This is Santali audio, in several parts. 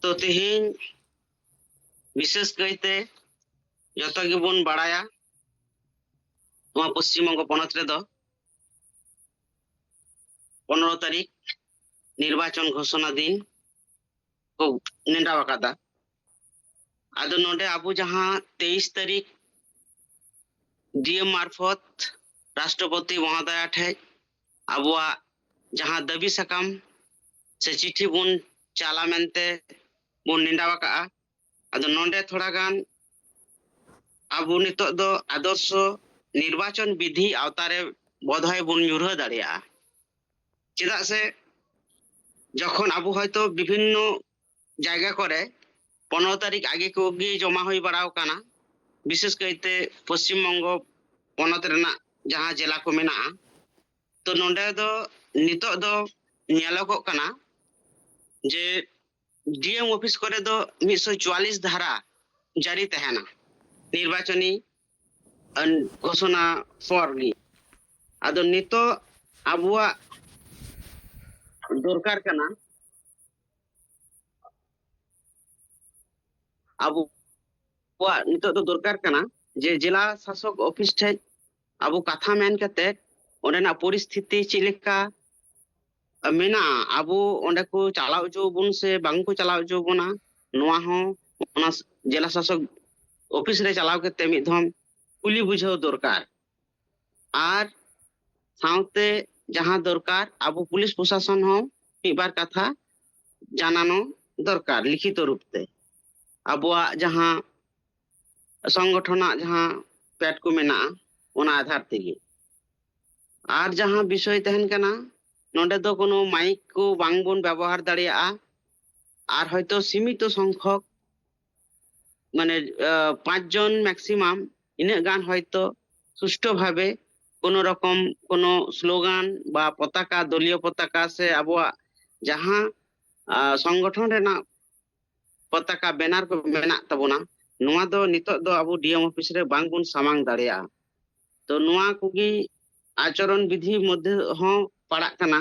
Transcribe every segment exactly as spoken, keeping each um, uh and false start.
ᱛᱚ ᱛᱮᱦᱮᱧ ᱵᱤᱥᱮᱥ ᱠᱟᱭᱛᱮ ᱡᱚᱛᱚ ᱜᱮᱵᱚᱱ ᱵᱟᱲᱟᱭᱟ, ᱱᱚᱣᱟ ᱯᱚᱥᱪᱤᱢ ᱵᱚᱝᱜᱚ ᱯᱚᱱᱚᱛ ᱨᱮᱫᱚ ᱯᱚᱱᱨᱚ ᱛᱟᱹᱨᱤᱠᱷ ᱱᱤᱨᱵᱟᱪᱚᱱ ᱜᱷᱳᱥᱚᱱᱟ ᱫᱤᱱ ᱠᱚ ᱱᱮᱰᱟ ᱟᱠᱟᱫᱟ᱾ ᱟᱫᱚ ᱱᱚᱰᱮ ᱟᱵᱚ ᱡᱟᱦᱟᱸ ᱛᱮᱭᱤᱥ ᱛᱟᱹᱨᱤᱠᱷ ᱰᱤ ᱮᱢ ᱢᱟᱨᱯᱷᱚᱛ ᱨᱟᱥᱴᱨᱚᱯᱚᱛᱤ ᱢᱚᱦᱳᱫᱚᱭᱟ ᱴᱷᱮᱡ ᱟᱵᱚᱣᱟᱜ ᱡᱟᱦᱟᱸ ᱫᱟᱹᱵᱤ ᱥᱟᱠᱟᱢ ᱥᱮ ᱪᱤᱴᱷᱤ ᱵᱚᱱ ᱪᱟᱞᱟ ᱢᱮᱱᱛᱮ ᱵᱚᱱ ᱱᱮᱰᱟ ᱟᱠᱟᱫᱼᱟ᱾ ᱟᱫᱚ ᱱᱚᱰᱮ ᱛᱷᱚᱲᱟ ᱜᱟᱱ ᱟᱵᱚ ᱱᱤᱛᱚᱜ ᱫᱚ ᱟᱫᱚᱨᱥᱚ ᱱᱤᱨᱵᱟᱪᱚᱱ ᱵᱤᱫᱷᱤ ᱟᱣᱛᱟᱨᱮ ᱵᱚᱫᱷᱚᱭ ᱵᱚᱱ ᱧᱩᱨᱦᱟᱹ ᱫᱟᱲᱮᱭᱟᱜᱼᱟ᱾ ᱪᱮᱫᱟᱜ ᱥᱮ ᱡᱚᱠᱷᱚᱱ ᱟᱵᱚ ᱦᱚᱭᱛᱚ ᱵᱤᱵᱷᱤᱱᱱᱚ ᱡᱟᱭᱜᱟ ᱠᱚᱨᱮ ᱯᱚᱱᱨᱚ ᱛᱟᱹᱨᱤᱠᱷ ᱟᱜᱮ ᱠᱚᱜᱮ ᱡᱚᱢᱟ ᱦᱩᱭ ᱵᱟᱲᱟᱣ ᱠᱟᱱᱟ, ᱵᱤᱥᱮᱥ ᱠᱟᱭᱛᱮ ᱯᱚᱥᱪᱤᱢ ᱵᱚᱝᱜᱚ ᱯᱚᱱᱚᱛ ᱨᱮᱱᱟᱜ ᱡᱟᱦᱟᱸ ᱡᱮᱞᱟ ᱠᱚ ᱢᱮᱱᱟᱜᱼᱟ᱾ ᱛᱚ ᱱᱚᱰᱮ ᱫᱚ ᱱᱤᱛᱚᱜ ᱫᱚ ᱧᱮᱞᱚᱜᱚᱜ ᱠᱟᱱᱟ ᱡᱮ ᱰᱤ ᱮᱢ ᱚᱯᱷᱤᱥ ᱠᱚᱨᱮ ᱫᱚ ᱢᱤᱫᱥᱚ ᱪᱩᱣᱟᱞᱤᱥ ᱫᱷᱟᱨᱟ ᱡᱟᱹᱨᱤ ᱛᱟᱦᱮᱱᱟ ᱱᱤᱨᱵᱟᱪᱚᱱᱤ ᱟᱹᱱ ᱜᱷᱳᱥᱚᱱᱟ ᱯᱚᱨ ᱜᱮ᱾ ᱟᱫᱚ ᱱᱤᱛᱚᱜ ᱟᱵᱚᱣᱟᱜ ᱫᱚᱨᱠᱟᱨ ᱠᱟᱱᱟ, ᱟᱵᱚᱣᱟᱜ ᱱᱤᱛᱚᱜ ᱫᱚ ᱫᱚᱨᱠᱟᱨ ᱠᱟᱱᱟ ᱡᱮ ᱡᱮᱞᱟ ᱥᱟᱥᱚᱠ ᱚᱯᱷᱤᱥ ᱴᱷᱮᱡ ᱟᱵᱚ ᱠᱟᱛᱷᱟ ᱢᱮᱱ ᱠᱟᱛᱮ ᱚᱸᱰᱮᱱᱟᱜ ᱯᱚᱨᱤᱥᱛᱷᱤᱛᱤ ᱪᱮᱫ ᱞᱮᱠᱟ ᱢᱮᱱᱟᱜᱼᱟ, ᱟᱵᱚ ᱚᱸᱰᱮ ᱠᱚ ᱪᱟᱞᱟᱣ ᱦᱚᱪᱚ ᱵᱚᱱ ᱥᱮ ᱵᱟᱝ ᱠᱚ ᱪᱟᱞᱟᱣ ᱦᱚᱪᱚ ᱵᱚᱱᱟ, ᱱᱚᱣᱟ ᱦᱚᱸ ᱚᱱᱟ ᱡᱮᱞᱟ ᱥᱟᱥᱚᱠ ᱚᱯᱷᱤᱥ ᱨᱮ ᱪᱟᱞᱟᱣ ᱠᱟᱛᱮ ᱢᱤᱫ ᱫᱷᱚᱢ ᱠᱩᱞᱤ ᱵᱩᱡᱷᱟᱹᱣ ᱫᱚᱨᱠᱟᱨ᱾ ᱟᱨ ᱥᱟᱶᱛᱮ ᱡᱟᱦᱟᱸ ᱫᱚᱨᱠᱟᱨ, ᱟᱵᱚ ᱯᱩᱞᱤᱥ ᱯᱨᱚᱥᱟᱥᱚᱱ ᱦᱚᱸ ᱢᱤᱫ ᱵᱟᱨ ᱠᱟᱛᱷᱟ ᱡᱟᱱᱟᱱᱚ ᱫᱚᱨᱠᱟᱨ ᱞᱤᱠᱷᱤᱛᱚ ᱨᱩᱯ ᱛᱮ, ᱟᱵᱚᱣᱟᱜ ᱡᱟᱦᱟᱸ ᱥᱚᱝᱜᱚᱴᱷᱚᱱᱟᱜ ᱡᱟᱦᱟᱸ ᱯᱮᱰ ᱠᱚ ᱢᱮᱱᱟᱜᱼᱟ, ᱚᱱᱟ ᱟᱫᱷᱟᱨ ᱛᱮᱜᱮ᱾ ᱟᱨ ᱡᱟᱦᱟᱸ ᱵᱤᱥᱚᱭ ᱛᱟᱦᱮᱱ ᱠᱟᱱᱟ, ᱱᱚᱰᱮ ᱫᱚ ᱠᱳᱱᱳ ᱢᱟᱭᱤᱠ ᱠᱚ ᱵᱟᱝ ᱵᱚᱱ ᱵᱮᱵᱚᱦᱟᱨ ᱫᱟᱲᱮᱭᱟᱜᱼᱟ᱾ ᱟᱨ ᱦᱚᱭᱛᱳ ᱥᱤᱢᱤᱛᱚ ᱥᱚᱝᱠᱷᱚᱠ, ᱢᱟᱱᱮ ᱯᱟᱸᱪ ᱡᱚᱱ ᱢᱮᱠᱥᱤᱢᱟᱢ, ᱤᱱᱟᱹᱜ ᱜᱟᱱ ᱦᱚᱭᱛᱳ ᱥᱩᱥᱴᱷᱚ ᱵᱷᱟᱵᱮ ᱠᱳᱱᱳ ᱨᱚᱠᱚᱢ ᱠᱳᱱᱳ ᱥᱞᱳᱜᱟᱱ ᱵᱟ ᱯᱚᱛᱟᱠᱟ, ᱫᱚᱞᱤᱭᱚ ᱯᱚᱛᱟᱠᱟ ᱥᱮ ᱟᱵᱚᱣᱟᱜ ᱡᱟᱦᱟᱸ ᱥᱚᱝᱜᱚᱴᱷᱚᱱ ᱨᱮᱱᱟᱜ ᱯᱚᱛᱟᱠᱟ, ᱵᱮᱱᱟᱨ ᱠᱚ ᱢᱮᱱᱟᱜ ᱛᱟᱵᱚᱱᱟ, ᱱᱚᱣᱟ ᱫᱚ ᱱᱤᱛᱚᱜ ᱫᱚ ᱟᱵᱚ ᱰᱤ ᱮᱢ ᱚᱯᱷᱤᱥ ᱨᱮ ᱵᱟᱝ ᱵᱚᱱ ᱥᱟᱢᱟᱝ ᱫᱟᱲᱮᱭᱟᱜᱼᱟ᱾ ᱛᱚ ᱱᱚᱣᱟ ᱠᱚᱜᱮ ᱟᱪᱚᱨᱚᱱ ᱵᱤᱫᱷᱤ ᱢᱚᱫᱽᱫᱷᱮ ᱦᱚᱸ ᱯᱟᱲᱟᱜ ᱠᱟᱱᱟ,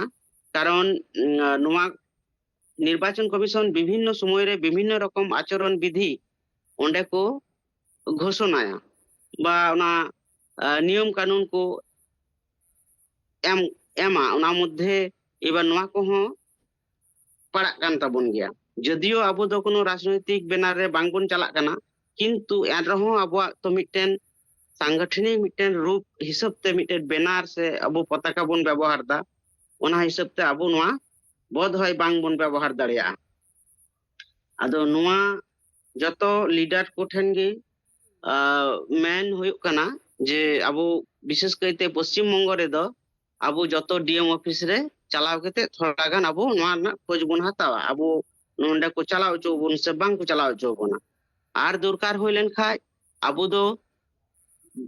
ᱠᱟᱨᱚᱱ ᱱᱚᱣᱟ ᱱᱤᱨᱵᱟᱪᱚᱱ ᱠᱚᱢᱤᱥᱚᱱ ᱵᱤᱵᱷᱤᱱᱱᱚ ᱥᱚᱢᱚᱭ ᱨᱮ ᱵᱤᱵᱷᱤᱱᱱᱚ ᱨᱚᱠᱚᱢ ᱟᱪᱚᱨᱚᱱ ᱵᱤᱫᱷᱤ ᱚᱸᱰᱮ ᱠᱚ ᱜᱷᱳᱥᱚᱱᱟᱭᱟ, ᱵᱟ ᱚᱱᱟ, ᱟ, ᱱᱤᱭᱚᱢ ᱠᱟᱹᱱᱩᱱ ᱠᱚ ᱮᱢ, ᱮᱢᱟ᱾ ᱚᱱᱟ ᱢᱚᱫᱽᱫᱷᱮ ᱮᱵᱟᱨ ᱱᱚᱣᱟ ᱠᱚᱦᱚᱸ ᱯᱟᱲᱟᱜ ᱠᱟᱱ ᱛᱟᱵᱚᱱ ᱜᱮᱭᱟ᱾ ᱡᱚᱫᱤᱭᱳ ᱟᱵᱚ ᱫᱚ ᱠᱳᱱᱳ ᱨᱟᱡᱽᱱᱳᱭᱛᱤᱠ ᱵᱮᱱᱟᱨ ᱨᱮ ᱵᱟᱝᱵᱚᱱ ᱪᱟᱞᱟᱜ ᱠᱟᱱᱟ, ᱠᱤᱱᱛᱩ ᱮᱱ ᱨᱮᱦᱚᱸ ᱟᱵᱚᱣᱟᱜ ᱛᱚ ᱢᱤᱫᱴᱮᱱ ᱥᱟᱝᱜᱚᱴᱷᱚᱱᱤᱠ ᱢᱤᱫᱴᱮᱱ ᱨᱩᱯ ᱦᱤᱥᱟᱹᱵ ᱛᱮ ᱢᱤᱫᱴᱮᱱ ᱵᱮᱱᱟᱨ ᱥᱮ ᱟᱵᱚ ᱯᱚᱛᱟᱠᱟ ᱵᱚᱱ ᱵᱮᱵᱚᱦᱟᱨ ᱮᱫᱟ᱾ ᱚᱱᱟ ᱦᱤᱥᱟᱹᱵ ᱛᱮ ᱟᱵᱚ ᱱᱚᱣᱟ ᱵᱚᱫᱷ ᱦᱚᱭ ᱵᱟᱝᱵᱚᱱ ᱵᱮᱵᱚᱦᱟᱨ ᱫᱟᱲᱮᱭᱟᱜᱼᱟ᱾ ᱟᱫᱚ ᱱᱚᱣᱟ ᱡᱚᱛᱚ ᱞᱤᱰᱟᱨ ᱠᱚᱴᱷᱮᱱ ᱜᱮ, ᱟ, ᱢᱮᱱ ᱦᱩᱭᱩᱜ ᱠᱟᱱᱟ ᱡᱮ ᱟᱵᱚ ᱵᱤᱥᱮᱥ ᱠᱟᱭᱛᱮ ᱯᱚᱥᱪᱤᱢ ᱵᱚᱝᱜᱚ ᱨᱮᱫᱚ ᱟᱵᱚ ᱡᱚᱛᱚ ᱰᱤ ᱮᱢ ᱚᱯᱷᱤᱥ ᱨᱮ ᱪᱟᱞᱟᱣ ᱠᱟᱛᱮ ᱛᱷᱚᱲᱟ ᱜᱟᱱ ᱟᱵᱚ ᱱᱚᱣᱟ ᱨᱮᱱᱟᱜ ᱠᱷᱚᱡᱽ ᱵᱚᱱ ᱦᱟᱛᱟᱣᱟ, ᱟᱵᱚ ᱱᱚᱸᱰᱮ ᱠᱚ ᱪᱟᱞᱟᱣ ᱦᱚᱪᱚ ᱵᱚᱱ ᱥᱮ ᱵᱟᱝ ᱠᱚ ᱪᱟᱞᱟᱣ ᱦᱚᱪᱚ ᱵᱚᱱᱟ᱾ ᱟᱨ ᱫᱚᱨᱠᱟᱨ ᱦᱩᱭ ᱞᱮᱱᱠᱷᱟᱡ ᱟᱵᱚ ᱫᱚ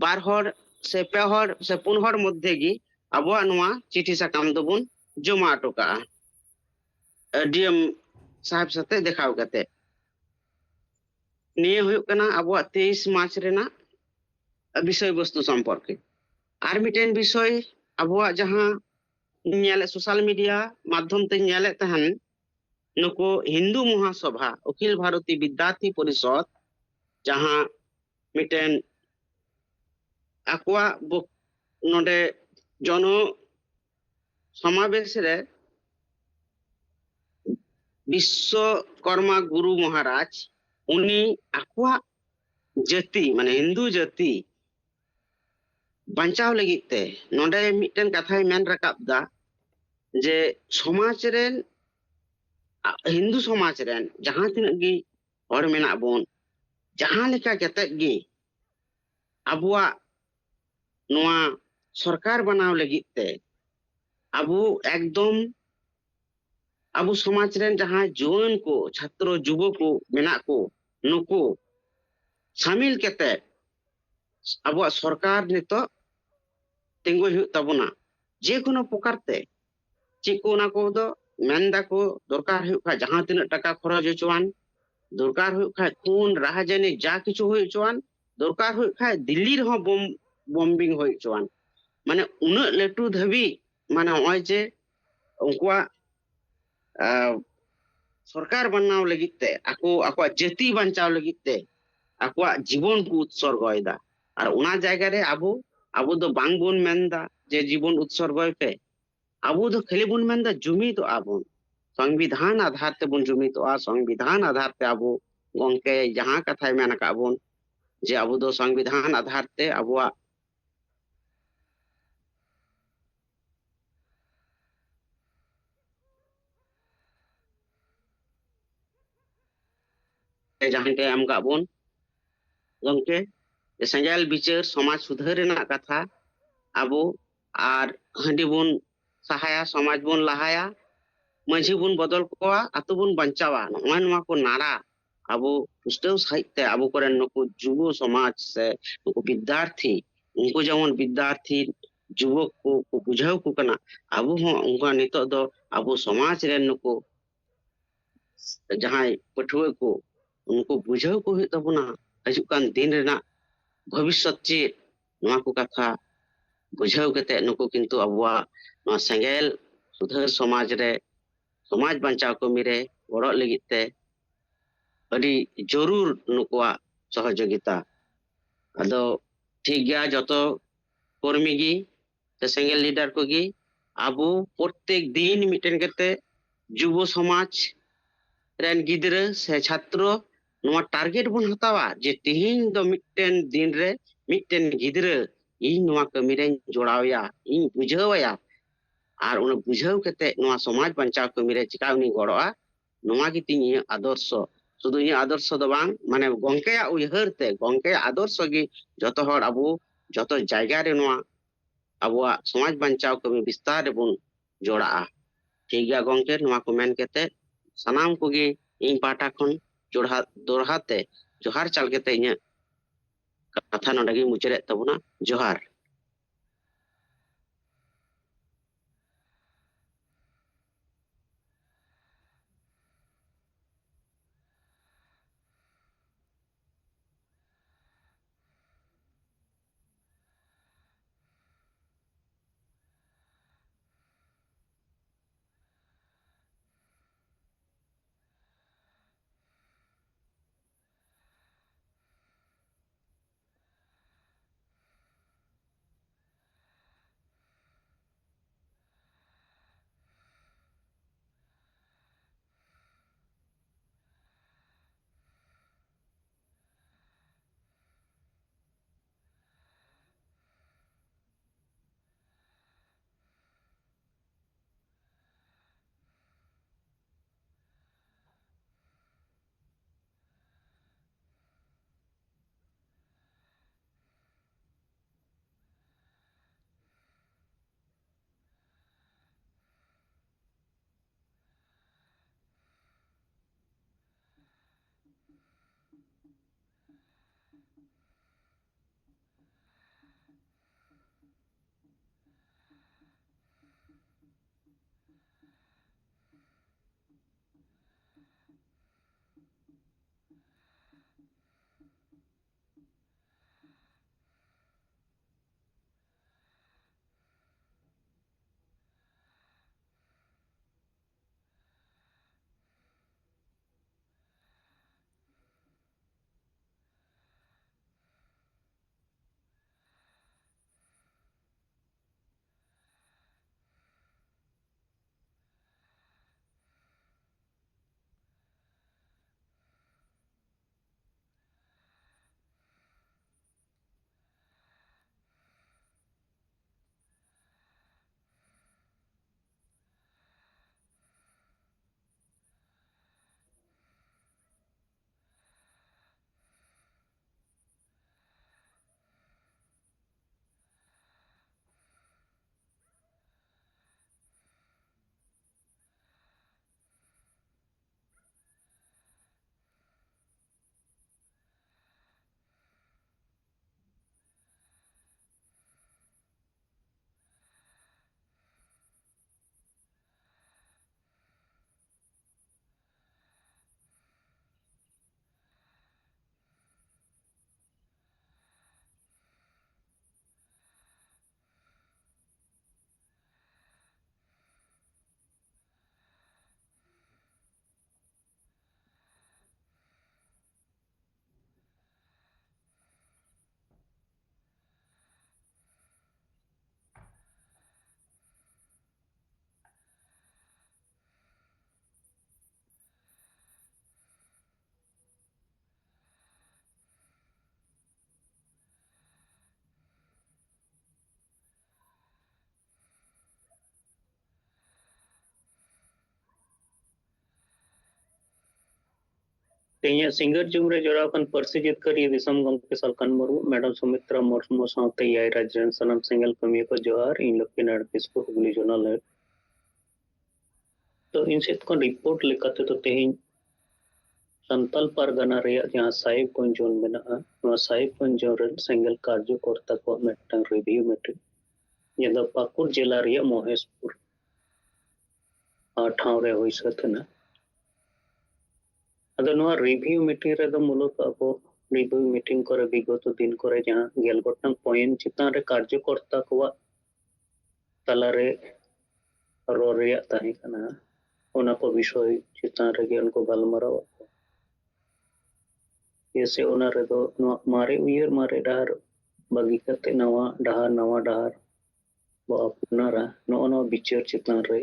ᱵᱟᱨ ᱦᱚᱲ ᱥᱮ ᱯᱮ ᱦᱚᱲ ᱥᱮ ᱯᱩᱱ ᱦᱚᱲ ᱢᱚᱫᱽᱫᱷᱮ ᱜᱮ ᱟᱵᱚᱣᱟᱜ ᱱᱚᱣᱟ ᱪᱤᱴᱷᱤ ᱥᱟᱠᱟᱢ ᱫᱚᱵᱚᱱ ᱡᱚᱢᱟ ᱦᱚᱴᱚ ᱠᱟᱜᱼᱟ ᱰᱤ ᱮᱢ ᱥᱟᱦᱮᱵ ᱥᱟᱛᱮ ᱫᱮᱠᱷᱟᱣ ᱠᱟᱛᱮ᱾ ᱱᱤᱭᱟᱹ ᱦᱩᱭᱩᱜ ᱠᱟᱱᱟ ᱟᱵᱚᱣᱟᱜ ᱛᱮᱭᱤᱥ ᱢᱟᱨᱪ ᱨᱮᱱᱟᱜ ᱵᱤᱥᱚᱭ ᱵᱚᱥᱛᱩ ᱥᱚᱢᱯᱚᱨᱠᱮ᱾ ᱟᱨ ᱢᱤᱫᱴᱮᱱ ᱵᱤᱥᱚᱭ, ᱟᱵᱚᱣᱟᱜ ᱡᱟᱦᱟᱸ ᱧᱮᱞᱮᱫ, ᱥᱳᱥᱟᱞ ᱢᱤᱰᱤᱭᱟ ᱢᱟᱫᱽᱫᱷᱚᱢ ᱛᱮ ᱧᱮᱞᱮᱫ ᱛᱟᱦᱮᱱ, ᱱᱩᱠᱩ ᱦᱤᱱᱫᱩ ᱢᱚᱦᱟᱥᱚᱵᱷᱟ, ᱚᱠᱷᱤᱞ ᱵᱷᱟᱨᱚᱛᱤ ᱵᱤᱫᱽᱫᱟᱨᱛᱷᱤ ᱯᱚᱨᱤᱥᱚᱫᱽ, ᱡᱟᱦᱟᱸ ᱢᱤᱫᱴᱮᱱ ᱟᱠᱚᱣᱟᱜ ᱵᱚᱠ-, ᱱᱚᱰᱮ ᱡᱚᱱᱚ ᱥᱚᱢᱟᱵᱮᱥ ᱨᱮ ᱵᱤᱥᱥᱚᱠᱚᱨᱢᱟ ᱜᱩᱨᱩ ᱢᱚᱦᱟᱨᱟᱡᱽ, ᱩᱱᱤ ᱟᱠᱚᱣᱟᱜ ᱡᱟᱹᱛᱤ, ᱢᱟᱱᱮ ᱦᱤᱱᱫᱩ ᱡᱟᱹᱛᱤ ᱵᱟᱧᱪᱟᱣ ᱞᱟᱹᱜᱤᱫ ᱛᱮ ᱱᱚᱰᱮ ᱢᱤᱫᱴᱮᱱ ᱠᱟᱛᱷᱟᱭ ᱢᱮᱱ ᱨᱟᱠᱟᱵ ᱫᱟ ᱡᱮ ᱥᱚᱢᱟᱡᱽ ᱨᱮᱱ, ᱟ-, ᱦᱤᱱᱫᱩ ᱥᱚᱢᱟᱡᱽ ᱨᱮᱱ ᱡᱟᱦᱟᱸ ᱛᱤᱱᱟᱹᱜ ᱜᱮ ᱦᱚᱲ ᱢᱮᱱᱟᱜ ᱵᱚᱱ, ᱡᱟᱦᱟᱸ ᱞᱮᱠᱟ ᱠᱟᱛᱮᱫ ᱜᱮ ᱟᱵᱚᱣᱟᱜ ᱱᱚᱣᱟ ᱥᱚᱨᱠᱟᱨ ᱵᱮᱱᱟᱣ ᱞᱟᱹᱜᱤᱫ ᱛᱮ ᱟᱵᱚ ᱮᱠᱫᱚᱢ ᱟᱵᱚ ᱥᱚᱢᱟᱡᱽ ᱨᱮᱱ ᱡᱟᱦᱟᱸᱭ ᱡᱩᱣᱟᱹᱱ ᱠᱚ, ᱪᱷᱟᱛᱨᱚ ᱡᱩᱵᱚ ᱠᱚ ᱢᱮᱱᱟᱜ ᱠᱚ, ᱱᱩᱠᱩ ᱥᱟᱢᱤᱞ ᱠᱟᱛᱮ ᱟᱵᱚᱣᱟᱜ ᱥᱚᱨᱠᱟᱨ ᱱᱤᱛᱚᱜ ᱛᱤᱸᱜᱩᱭ ᱦᱩᱭᱩᱜ ᱛᱟᱵᱚᱱᱟ᱾ ᱡᱮᱠᱳᱱᱳ ᱯᱨᱚᱠᱟᱨ ᱛᱮ ᱪᱮᱫ ᱠᱚ ᱚᱱᱟ ᱠᱚᱫᱚ ᱢᱮᱱ ᱫᱟᱠᱚ, ᱫᱚᱨᱠᱟᱨ ᱦᱩᱭᱩᱜ ᱠᱷᱟᱱ ᱡᱟᱦᱟᱸ ᱛᱤᱱᱟᱹᱜ ᱴᱟᱠᱟ ᱠᱷᱚᱨᱚᱪ ᱦᱚᱪᱚᱣᱟᱱ, ᱫᱚᱨᱠᱟᱨ ᱦᱩᱭᱩᱜ ᱠᱷᱟᱱ ᱠᱷᱩᱱ, ᱨᱟᱦᱟᱡᱟᱹᱱᱤ, ᱡᱟ ᱠᱤᱪᱷᱩ ᱦᱩᱭ ᱦᱚᱪᱚᱣᱟᱱ, ᱫᱚᱨᱠᱟᱨ ᱦᱩᱭᱩᱜ ᱠᱷᱟᱱ ᱫᱤᱞᱞᱤ ᱨᱮᱦᱚᱸ ᱵᱳᱢ, ᱵᱚᱢᱵᱤᱝ ᱦᱩᱭ ᱦᱚᱪᱚᱣᱟᱱ᱾ ᱢᱟᱱᱮ ᱩᱱᱟᱹᱜ ᱞᱟᱹᱴᱩ ᱫᱷᱟᱹᱵᱤᱡ, ᱢᱟᱱᱮ ᱱᱚᱜᱼᱚᱭ ᱡᱮ ᱩᱱᱠᱩᱣᱟᱜ, ᱟᱸ, ᱥᱚᱨᱠᱟᱨ ᱵᱮᱱᱟᱣ ᱞᱟᱹᱜᱤᱫ ᱛᱮ, ᱟᱠᱚ ᱟᱠᱚᱣᱟᱜ ᱡᱟᱹᱛᱤ ᱵᱟᱧᱪᱟᱣ ᱞᱟᱹᱜᱤᱫ ᱛᱮ ᱟᱠᱚᱣᱟᱜ ᱡᱤᱵᱚᱱ ᱠᱚ ᱩᱛᱥᱚᱨᱜᱚᱭᱮᱫᱟ᱾ ᱟᱨ ᱚᱱᱟ ᱡᱟᱭᱜᱟ ᱨᱮ ᱟᱵᱚ, ᱟᱵᱚ ᱫᱚ ᱵᱟᱝᱵᱚᱱ ᱢᱮᱱᱫᱟ ᱡᱮ ᱡᱤᱵᱚᱱ ᱩᱛᱥᱚᱨᱜᱚᱭ ᱯᱮ᱾ ᱟᱵᱚ ᱫᱚ ᱠᱷᱟᱹᱞᱤ ᱵᱚᱱ ᱢᱮᱱᱫᱟ ᱡᱩᱢᱤᱫᱚᱜᱼᱟ ᱵᱚᱱ, ᱥᱚᱝᱵᱤᱫᱷᱟᱱ ᱟᱫᱷᱟᱨ ᱛᱮᱵᱚᱱ ᱡᱩᱢᱤᱫᱚᱜᱼᱟ, ᱥᱚᱝᱵᱤᱫᱷᱟᱱ ᱟᱫᱷᱟᱨ ᱛᱮ ᱟᱵᱚ ᱜᱚᱝᱠᱮ ᱡᱟᱦᱟᱸ ᱠᱟᱛᱷᱟᱭ ᱢᱮᱱ ᱟᱠᱟᱫ ᱵᱚᱱ ᱡᱮ ᱟᱵᱚ ᱫᱚ ᱥᱚᱝᱵᱤᱫᱷᱟᱱ ᱟᱫᱷᱟᱨ ᱛᱮ ᱟᱵᱚᱣᱟᱜ ᱡᱟᱦᱟᱸᱭ ᱴᱷᱮᱱ ᱮᱢ ᱠᱟᱜ ᱵᱚᱱ ᱜᱚᱝᱠᱮ, ᱡᱮ ᱥᱮᱸᱜᱮᱞ ᱵᱤᱪᱟᱹᱨ ᱥᱚᱢᱟᱡᱽ ᱥᱩᱫᱷᱟᱹᱨ ᱨᱮᱱᱟᱜ ᱠᱟᱛᱷᱟ ᱟᱵᱚ ᱟᱨ ᱦᱟᱺᱰᱤ ᱵᱚᱱ ᱥᱟᱦᱟᱭᱟ, ᱥᱚᱢᱟᱡᱽ ᱵᱚᱱ ᱞᱟᱦᱟᱭᱟ, ᱢᱟᱹᱡᱷᱤ ᱵᱚᱱ ᱵᱚᱫᱚᱞ ᱠᱚᱣᱟ, ᱟᱹᱛᱩ ᱵᱚᱱ ᱵᱟᱧᱪᱟᱣᱟ᱾ ᱱᱚᱜᱼᱚᱭ ᱱᱚᱣᱟ ᱠᱚ ᱱᱟᱨᱟ ᱟᱵᱚ ᱯᱩᱥᱴᱟᱹᱣ ᱥᱟᱺᱦᱤᱡ ᱛᱮ ᱟᱵᱚ ᱠᱚᱨᱮᱱ ᱱᱩᱠᱩ ᱡᱩᱵᱚ ᱥᱚᱢᱟᱡᱽ ᱥᱮ ᱱᱩᱠᱩ ᱵᱤᱫᱽᱫᱟᱨᱛᱷᱤ, ᱩᱱᱠᱩ ᱡᱮᱢᱚᱱ ᱵᱤᱫᱽᱫᱟᱨᱛᱷᱤ ᱡᱩᱵᱚᱠ ᱠᱚ ᱠᱚ ᱵᱩᱡᱷᱟᱹᱣ ᱠᱚ ᱠᱟᱱᱟ, ᱟᱵᱚ ᱦᱚᱸ ᱚᱱᱠᱟ ᱱᱤᱛᱚᱜ ᱫᱚ ᱟᱵᱚ ᱥᱚᱢᱟᱡᱽ ᱨᱮᱱ ᱱᱩᱠᱩ ᱡᱟᱦᱟᱸᱭ ᱯᱟᱹᱴᱷᱩᱣᱟᱹ ᱠᱚ, ᱩᱱᱠᱩ ᱵᱩᱡᱷᱟᱹᱣ ᱠᱚ ᱦᱩᱭᱩᱜ ᱛᱟᱵᱚᱱᱟ ᱦᱤᱡᱩᱜ ᱠᱟᱱ ᱫᱤᱱ ᱨᱮᱱᱟᱜ ᱵᱷᱚᱵᱤᱥᱥᱚᱛ ᱪᱮᱫ, ᱱᱚᱣᱟ ᱠᱚ ᱠᱟᱛᱷᱟ ᱵᱩᱡᱷᱟᱹᱣ ᱠᱟᱛᱮ ᱱᱩᱠᱩ ᱠᱤᱱᱛᱩ ᱟᱵᱚᱣᱟᱜ ᱱᱚᱣᱟ ᱥᱮᱸᱜᱮᱞ ᱥᱩᱫᱷᱟᱹᱨ ᱥᱚᱢᱟᱡᱽ ᱨᱮ, ᱥᱚᱢᱟᱡᱽ ᱵᱟᱧᱪᱟᱣ ᱠᱟᱹᱢᱤ ᱨᱮ ᱜᱚᱲᱚᱜ ᱞᱟᱹᱜᱤᱫ ᱛᱮ ᱟᱹᱰᱤ ᱡᱟᱹᱨᱩᱲ ᱱᱩᱠᱩᱣᱟᱜ ᱥᱚᱦᱚᱡᱳᱜᱤᱛᱟ᱾ ᱟᱫᱚ ᱴᱷᱤᱠ ᱜᱮᱭᱟ, ᱡᱚᱛᱚ ᱠᱚᱨᱢᱤ ᱜᱮ ᱥᱮ ᱥᱮᱸᱜᱮᱞ ᱞᱤᱰᱟᱨ ᱠᱚᱜᱮ ᱟᱵᱚ ᱯᱨᱚᱛᱮᱠ ᱫᱤᱱ ᱢᱤᱫᱴᱮᱱ ᱠᱟᱛᱮ ᱡᱩᱵᱚ ᱥᱚᱢᱟᱡᱽ ᱨᱮᱱ ᱜᱤᱫᱽᱨᱟᱹ ᱥᱮ ᱪᱷᱟᱛᱨᱚ ᱱᱚᱣᱟ ᱴᱟᱨᱜᱮᱴ ᱵᱚᱱ ᱦᱟᱛᱟᱣᱟ ᱡᱮ ᱛᱮᱦᱮᱧ ᱫᱚ ᱢᱤᱫᱴᱮᱱ ᱫᱤᱱ ᱨᱮ ᱢᱤᱫᱴᱮᱱ ᱜᱤᱫᱽᱨᱟᱹ ᱤᱧ ᱱᱚᱣᱟ ᱠᱟᱹᱢᱤ ᱨᱮᱧ ᱡᱚᱲᱟᱣᱮᱭᱟ, ᱤᱧ ᱵᱩᱡᱷᱟᱹᱣᱟᱭᱟ᱾ ᱟᱨ ᱚᱱᱟ ᱵᱩᱡᱷᱟᱹᱣ ᱠᱟᱛᱮ ᱱᱚᱣᱟ ᱥᱚᱢᱟᱡᱽ ᱵᱟᱧᱪᱟᱣ ᱠᱟᱹᱢᱤ ᱨᱮ ᱪᱮᱠᱟ ᱩᱱᱤ ᱜᱚᱲᱚᱜᱼᱟ, ᱱᱚᱣᱟ ᱜᱮᱛᱤᱧ ᱤᱧᱟᱹᱜ ᱟᱫᱚᱨᱥᱚ᱾ ᱥᱩᱫᱷᱩ ᱤᱧᱟᱹᱜ ᱟᱫᱚᱨᱥᱚ ᱫᱚ ᱵᱟᱝ, ᱢᱟᱱᱮ ᱜᱚᱝᱠᱮᱭᱟᱜ ᱩᱭᱦᱟᱹᱨ ᱛᱮ, ᱜᱚᱝᱠᱮᱭᱟᱜ ᱟᱫᱚᱨᱥᱚ ᱜᱮ ᱡᱚᱛᱚ ᱦᱚᱲ ᱟᱵᱚ ᱡᱚᱛᱚ ᱡᱟᱭᱜᱟ ᱨᱮ ᱱᱚᱣᱟ ᱟᱵᱚᱣᱟᱜ ᱥᱚᱢᱟᱡᱽ ᱵᱟᱧᱪᱟᱣ ᱠᱟᱹᱢᱤ ᱵᱤᱥᱛᱟᱨ ᱨᱮᱵᱚᱱ ᱡᱚᱲᱟᱜᱼᱟ᱾ ᱴᱷᱤᱠ ᱜᱮᱭᱟ ᱜᱚᱝᱠᱮ, ᱱᱚᱣᱟ ᱠᱚ ᱢᱮᱱ ᱠᱟᱛᱮ ᱥᱟᱱᱟᱢ ᱠᱚᱜᱮ ᱤᱧ ᱯᱟᱦᱴᱟ ᱠᱷᱚᱱ ᱡᱚᱲᱦᱟ-, ᱫᱚᱲᱦᱟ ᱛᱮ ᱡᱚᱦᱟᱨ ᱪᱟᱞ ᱠᱟᱛᱮ ᱤᱧᱟᱹᱜ ᱠᱟᱛᱷᱟ ᱱᱚᱰᱮ ᱜᱤᱧ ᱢᱩᱪᱟᱹᱫᱮᱫ ᱛᱟᱵᱚᱱᱟ᱾ ᱡᱚᱦᱟᱨ᱾ ᱛᱮᱦᱮᱧᱟᱜ ᱥᱤᱸᱜᱟᱹᱨ ᱡᱩᱢ ᱨᱮ ᱡᱚᱲᱟᱣ ᱟᱠᱟᱱ ᱯᱟᱹᱨᱥᱤ ᱡᱤᱛᱠᱟᱹᱨᱤᱭᱟᱹ ᱫᱤᱥᱚᱢ ᱜᱚᱢᱠᱮ ᱥᱟᱞᱠᱷᱟᱱ ᱢᱩᱨᱢᱩ, ᱢᱮᱰᱟᱢ ᱥᱩᱢᱤᱛᱨᱟ ᱢᱩᱨᱢᱩ ᱥᱟᱶᱛᱮ ᱮᱭᱟᱭ ᱨᱟᱡᱽ ᱨᱮᱱ ᱥᱟᱱᱟᱢ ᱥᱮᱸᱜᱮᱞ ᱠᱟᱹᱢᱤᱭᱟᱹ ᱠᱚ ᱡᱚᱦᱟᱨ᱾ ᱤᱧ ᱞᱚᱠᱠᱷᱤ ᱱᱟᱨᱟᱭᱚᱱ ᱠᱤᱥᱠᱩ, ᱦᱩᱜᱽᱞᱤ ᱡᱳᱱᱟᱞ ᱦᱮᱰ᱾ ᱛᱚ ᱤᱧ ᱥᱮᱫ ᱠᱷᱚᱱ ᱨᱤᱯᱳᱨᱴ ᱞᱮᱠᱟ ᱛᱮᱫᱚ ᱛᱮᱦᱮᱧ ᱥᱟᱱᱛᱟᱞ ᱯᱟᱨᱜᱟᱱᱟ ᱨᱮᱭᱟᱜ ᱡᱟᱦᱟᱸ ᱥᱟᱦᱮᱵᱽᱜᱚᱸᱡᱽ ᱡᱳᱱ ᱢᱮᱱᱟᱜᱼᱟ, ᱱᱚᱣᱟ ᱥᱟᱦᱮᱵᱽᱜᱚᱸᱡᱽ ᱡᱳᱱ ᱨᱮᱱ ᱥᱮᱸᱜᱮᱞ ᱠᱟᱨᱡᱚᱠᱚᱨᱛᱟ ᱠᱚᱣᱟᱜ ᱢᱤᱫᱴᱟᱝ ᱨᱤᱵᱷᱤᱭᱩ ᱢᱤᱴᱤᱝ, ᱡᱟᱦᱟᱸ ᱫᱚ ᱯᱟᱹᱠᱩᱲ ᱡᱮᱞᱟ ᱨᱮᱭᱟᱜ ᱢᱚᱦᱮᱥᱯᱩᱨ ᱟᱨ ᱴᱷᱟᱶ ᱨᱮ ᱦᱩᱭ ᱥᱟᱹᱛ ᱮᱱᱟ᱾ ᱟᱫᱚ ᱱᱚᱣᱟ ᱨᱤᱵᱷᱤᱭᱩ ᱢᱤᱴᱤᱝ ᱨᱮᱫᱚ ᱢᱩᱞᱚᱛ ᱟᱵᱚ ᱨᱤᱵᱷᱤᱭᱩ ᱢᱤᱴᱤᱝ ᱠᱚᱨᱮ ᱵᱤᱜᱚᱛᱚ ᱫᱤᱱ ᱠᱚᱨᱮ ᱡᱟᱦᱟᱸ ᱜᱮᱞ ᱜᱚᱴᱟᱝ ᱯᱚᱭᱮᱱᱴ ᱪᱮᱛᱟᱱ ᱨᱮ ᱠᱟᱨᱡᱚᱠᱚᱨᱛᱟ ᱠᱚᱣᱟᱜ ᱛᱟᱞᱟᱨᱮ ᱨᱚᱲ ᱨᱮᱭᱟᱜ ᱛᱟᱦᱮᱸ ᱠᱟᱱᱟ, ᱚᱱᱟ ᱠᱚ ᱵᱤᱥᱚᱭ ᱪᱮᱛᱟᱱ ᱨᱮᱜᱮ ᱩᱱᱠᱩ ᱜᱟᱞᱢᱟᱨᱟᱣ ᱟᱠᱚ᱾ ᱪᱮᱫᱟᱜ ᱥᱮ ᱚᱱᱟ ᱨᱮᱫᱚ ᱱᱚᱣᱟ ᱢᱟᱨᱮ ᱩᱭᱦᱟᱹᱨ, ᱢᱟᱨᱮ ᱰᱟᱦᱟᱨ ᱵᱟᱹᱜᱤ ᱠᱟᱛᱮ ᱱᱟᱣᱟ ᱰᱟᱦᱟᱨ, ᱱᱟᱣᱟ ᱰᱟᱦᱟᱨ ᱵᱚ ᱟᱯᱱᱟᱨᱟ, ᱱᱚᱜᱼᱚ ᱱᱚᱣᱟ ᱵᱤᱪᱟᱹᱨ ᱪᱮᱛᱟᱱ ᱨᱮ,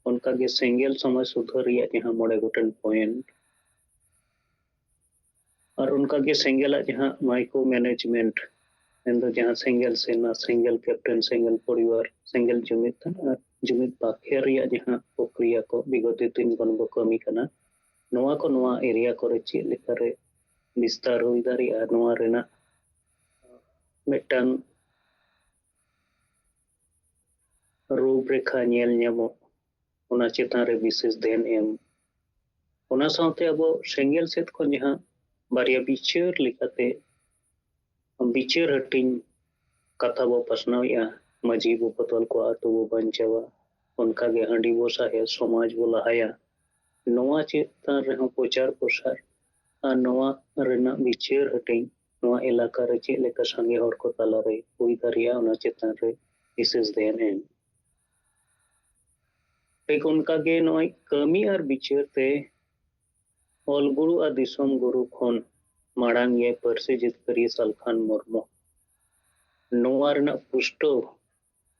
ᱚᱱᱠᱟᱜᱮ ᱥᱮᱸᱜᱮᱞ ᱥᱚᱢᱟᱡᱽ ᱥᱩᱫᱷᱟᱹᱨ ᱨᱮᱭᱟᱜ ᱡᱟᱦᱟᱸ ᱢᱚᱬᱮ ᱜᱚᱴᱮᱱ ᱯᱚᱭᱮᱱᱴ, ᱟᱨ ᱚᱱᱠᱟᱜᱮ ᱥᱮᱸᱜᱮᱞᱟᱜ ᱡᱟᱦᱟᱸ ᱢᱟᱭᱠᱨᱳ ᱢᱮᱱᱮᱡᱽᱢᱮᱱᱴ, ᱢᱮᱱᱫᱚ ᱡᱟᱦᱟᱸ ᱥᱮᱸᱜᱮᱞ ᱥᱮᱱᱟ, ᱥᱮᱸᱜᱮᱞ ᱠᱮᱯᱴᱮᱱ, ᱥᱮᱸᱜᱮᱞ ᱯᱚᱨᱤᱵᱟᱨ, ᱥᱮᱸᱜᱮᱞ ᱡᱩᱢᱤᱫ ᱟᱨ ᱡᱩᱢᱤᱫ ᱵᱟᱠᱷᱮᱲ ᱨᱮᱭᱟᱜ ᱡᱟᱦᱟᱸ ᱯᱨᱚᱠᱨᱤᱭᱟ ᱠᱚ ᱵᱤᱜᱚᱛ ᱫᱤᱱ ᱠᱷᱚᱱ ᱵᱚ ᱠᱟᱹᱢᱤ ᱠᱟᱱᱟ, ᱱᱚᱣᱟ ᱠᱚ ᱱᱚᱣᱟ ᱮᱨᱤᱭᱟ ᱠᱚᱨᱮ ᱪᱮᱫ ᱞᱮᱠᱟᱨᱮ ᱵᱤᱥᱛᱟᱨ ᱦᱩᱭ ᱫᱟᱲᱮᱭᱟᱜᱼᱟ, ᱱᱚᱣᱟ ᱨᱮᱱᱟᱜ ᱢᱤᱫᱴᱟᱝ ᱨᱩᱯᱨᱮᱠᱷᱟ ᱧᱮᱞ ᱧᱟᱢᱚᱜ, ᱚᱱᱟ ᱪᱮᱛᱟᱱ ᱨᱮ ᱵᱤᱥᱮᱥ ᱫᱷᱮᱭᱟᱱ ᱮᱢ᱾ ᱚᱱᱟ ᱥᱟᱶᱛᱮ ᱟᱵᱚ ᱥᱮᱸᱜᱮᱞ ᱥᱮᱫ ᱠᱷᱚᱱ ᱡᱟᱦᱟᱸ ᱵᱟᱨᱭᱟ ᱵᱤᱪᱟᱹᱨ ᱞᱮᱠᱟᱛᱮ ᱵᱤᱪᱟᱹᱨ ᱦᱟᱹᱴᱤᱧ ᱠᱟᱛᱷᱟ ᱵᱚ ᱯᱟᱥᱱᱟᱣᱮᱫᱼᱟ, ᱢᱟᱹᱡᱷᱤ ᱵᱚ ᱵᱚᱫᱚᱞ ᱠᱚᱣᱟ, ᱟᱹᱛᱩ ᱵᱚ ᱵᱟᱧᱪᱟᱣᱟ, ᱚᱱᱠᱟᱜᱮ ᱦᱟᱺᱰᱤ ᱵᱚ ᱥᱟᱦᱮ, ᱥᱚᱢᱟᱡᱽ ᱵᱚ ᱞᱟᱦᱟᱭᱟ, ᱱᱚᱣᱟ ᱪᱮᱛᱟᱱ ᱨᱮᱦᱚᱸ ᱯᱨᱚᱪᱟᱨ ᱯᱨᱚᱥᱟᱨ ᱟᱨ ᱱᱚᱣᱟ ᱨᱮᱱᱟᱜ ᱵᱤᱪᱟᱹᱨ ᱦᱟᱹᱴᱤᱧ, ᱱᱚᱣᱟ ᱮᱞᱟᱠᱟ ᱨᱮ ᱪᱮᱫ ᱞᱮᱠᱟ ᱥᱟᱸᱜᱮ ᱦᱚᱲ ᱠᱚ ᱛᱟᱞᱟᱨᱮ ᱦᱩᱭ ᱫᱟᱲᱮᱭᱟᱜᱼᱟ, ᱚᱱᱟ ᱪᱮᱛᱟᱱ ᱨᱮ ᱵᱤᱥᱮᱥ ᱫᱷᱮᱭᱟᱱ ᱮᱢ᱾ ᱴᱷᱤᱠ ᱚᱱᱠᱟᱜᱮ ᱱᱚᱜᱼᱚᱭ ᱠᱟᱹᱢᱤ ᱟᱨ ᱵᱤᱪᱟᱹᱨ ᱛᱮ ᱚᱞ ᱜᱩᱨᱩ ᱟᱨ ᱫᱤᱥᱚᱢ ᱜᱩᱨᱩ ᱠᱷᱚᱱ ᱢᱟᱲᱟᱝ ᱜᱮ ᱯᱟᱹᱨᱥᱤ ᱡᱤᱛᱠᱟᱹᱨᱤᱭᱟᱹ ᱥᱟᱞᱠᱷᱟᱱ ᱢᱩᱨᱢᱩ ᱱᱚᱣᱟ ᱨᱮᱱᱟᱜ ᱯᱩᱥᱴᱟᱹᱣ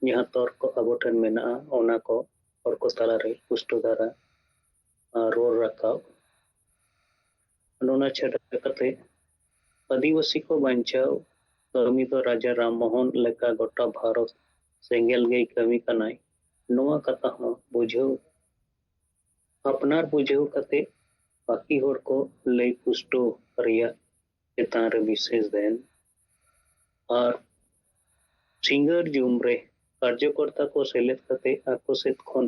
ᱡᱟᱦᱟᱸ ᱛᱚᱨᱠᱚ ᱟᱵᱚ ᱴᱷᱮᱱ ᱢᱮᱱᱟᱜᱼᱟ, ᱚᱱᱟ ᱠᱚ ᱦᱚᱲ ᱠᱚ ᱛᱟᱞᱟᱨᱮ ᱯᱩᱥᱴᱟᱹᱣ ᱫᱷᱟᱨᱟ, ᱟᱨ, ᱨᱚᱲ ᱨᱟᱠᱟᱵ᱾ ᱚᱱᱟ ᱪᱷᱟᱰᱟ ᱠᱟᱛᱮ ᱟᱹᱫᱤᱵᱟᱹᱥᱤ ᱠᱚ ᱵᱟᱧᱪᱟᱣ ᱠᱟᱹᱢᱤ ᱫᱚ ᱨᱟᱡᱟ ᱨᱟᱢ ᱢᱳᱦᱚᱱ ᱞᱮᱠᱟ ᱜᱚᱴᱟ ᱵᱷᱟᱨᱚᱛ ᱥᱮᱸᱜᱮᱞ ᱜᱮᱭ ᱠᱟᱹᱢᱤ ᱠᱟᱱᱟᱭ, ᱱᱚᱣᱟ ᱠᱟᱛᱷᱟ ᱦᱚᱸ ᱵᱩᱡᱷᱟᱹᱣ, ᱟᱯᱱᱟᱨ ᱵᱩᱡᱷᱟᱹᱣ ᱠᱟᱛᱮ ᱵᱟᱹᱠᱤ ᱦᱚᱲ ᱠᱚ ᱞᱟᱹᱭ ᱯᱩᱥᱴᱟᱹᱣ ᱨᱮᱭᱟᱜ ᱪᱮᱛᱟᱱ ᱨᱮ ᱵᱤᱥᱮᱥ ᱫᱷᱮᱭᱟᱱ ᱟᱨ ᱥᱤᱸᱜᱟᱹᱲ ᱡᱩᱢ ᱨᱮ ᱠᱟᱨᱡᱚᱠᱚᱨᱛᱟ ᱠᱚ ᱥᱮᱞᱮᱫ ᱠᱟᱛᱮ ᱟᱠᱚ ᱥᱮᱫ ᱠᱷᱚᱱ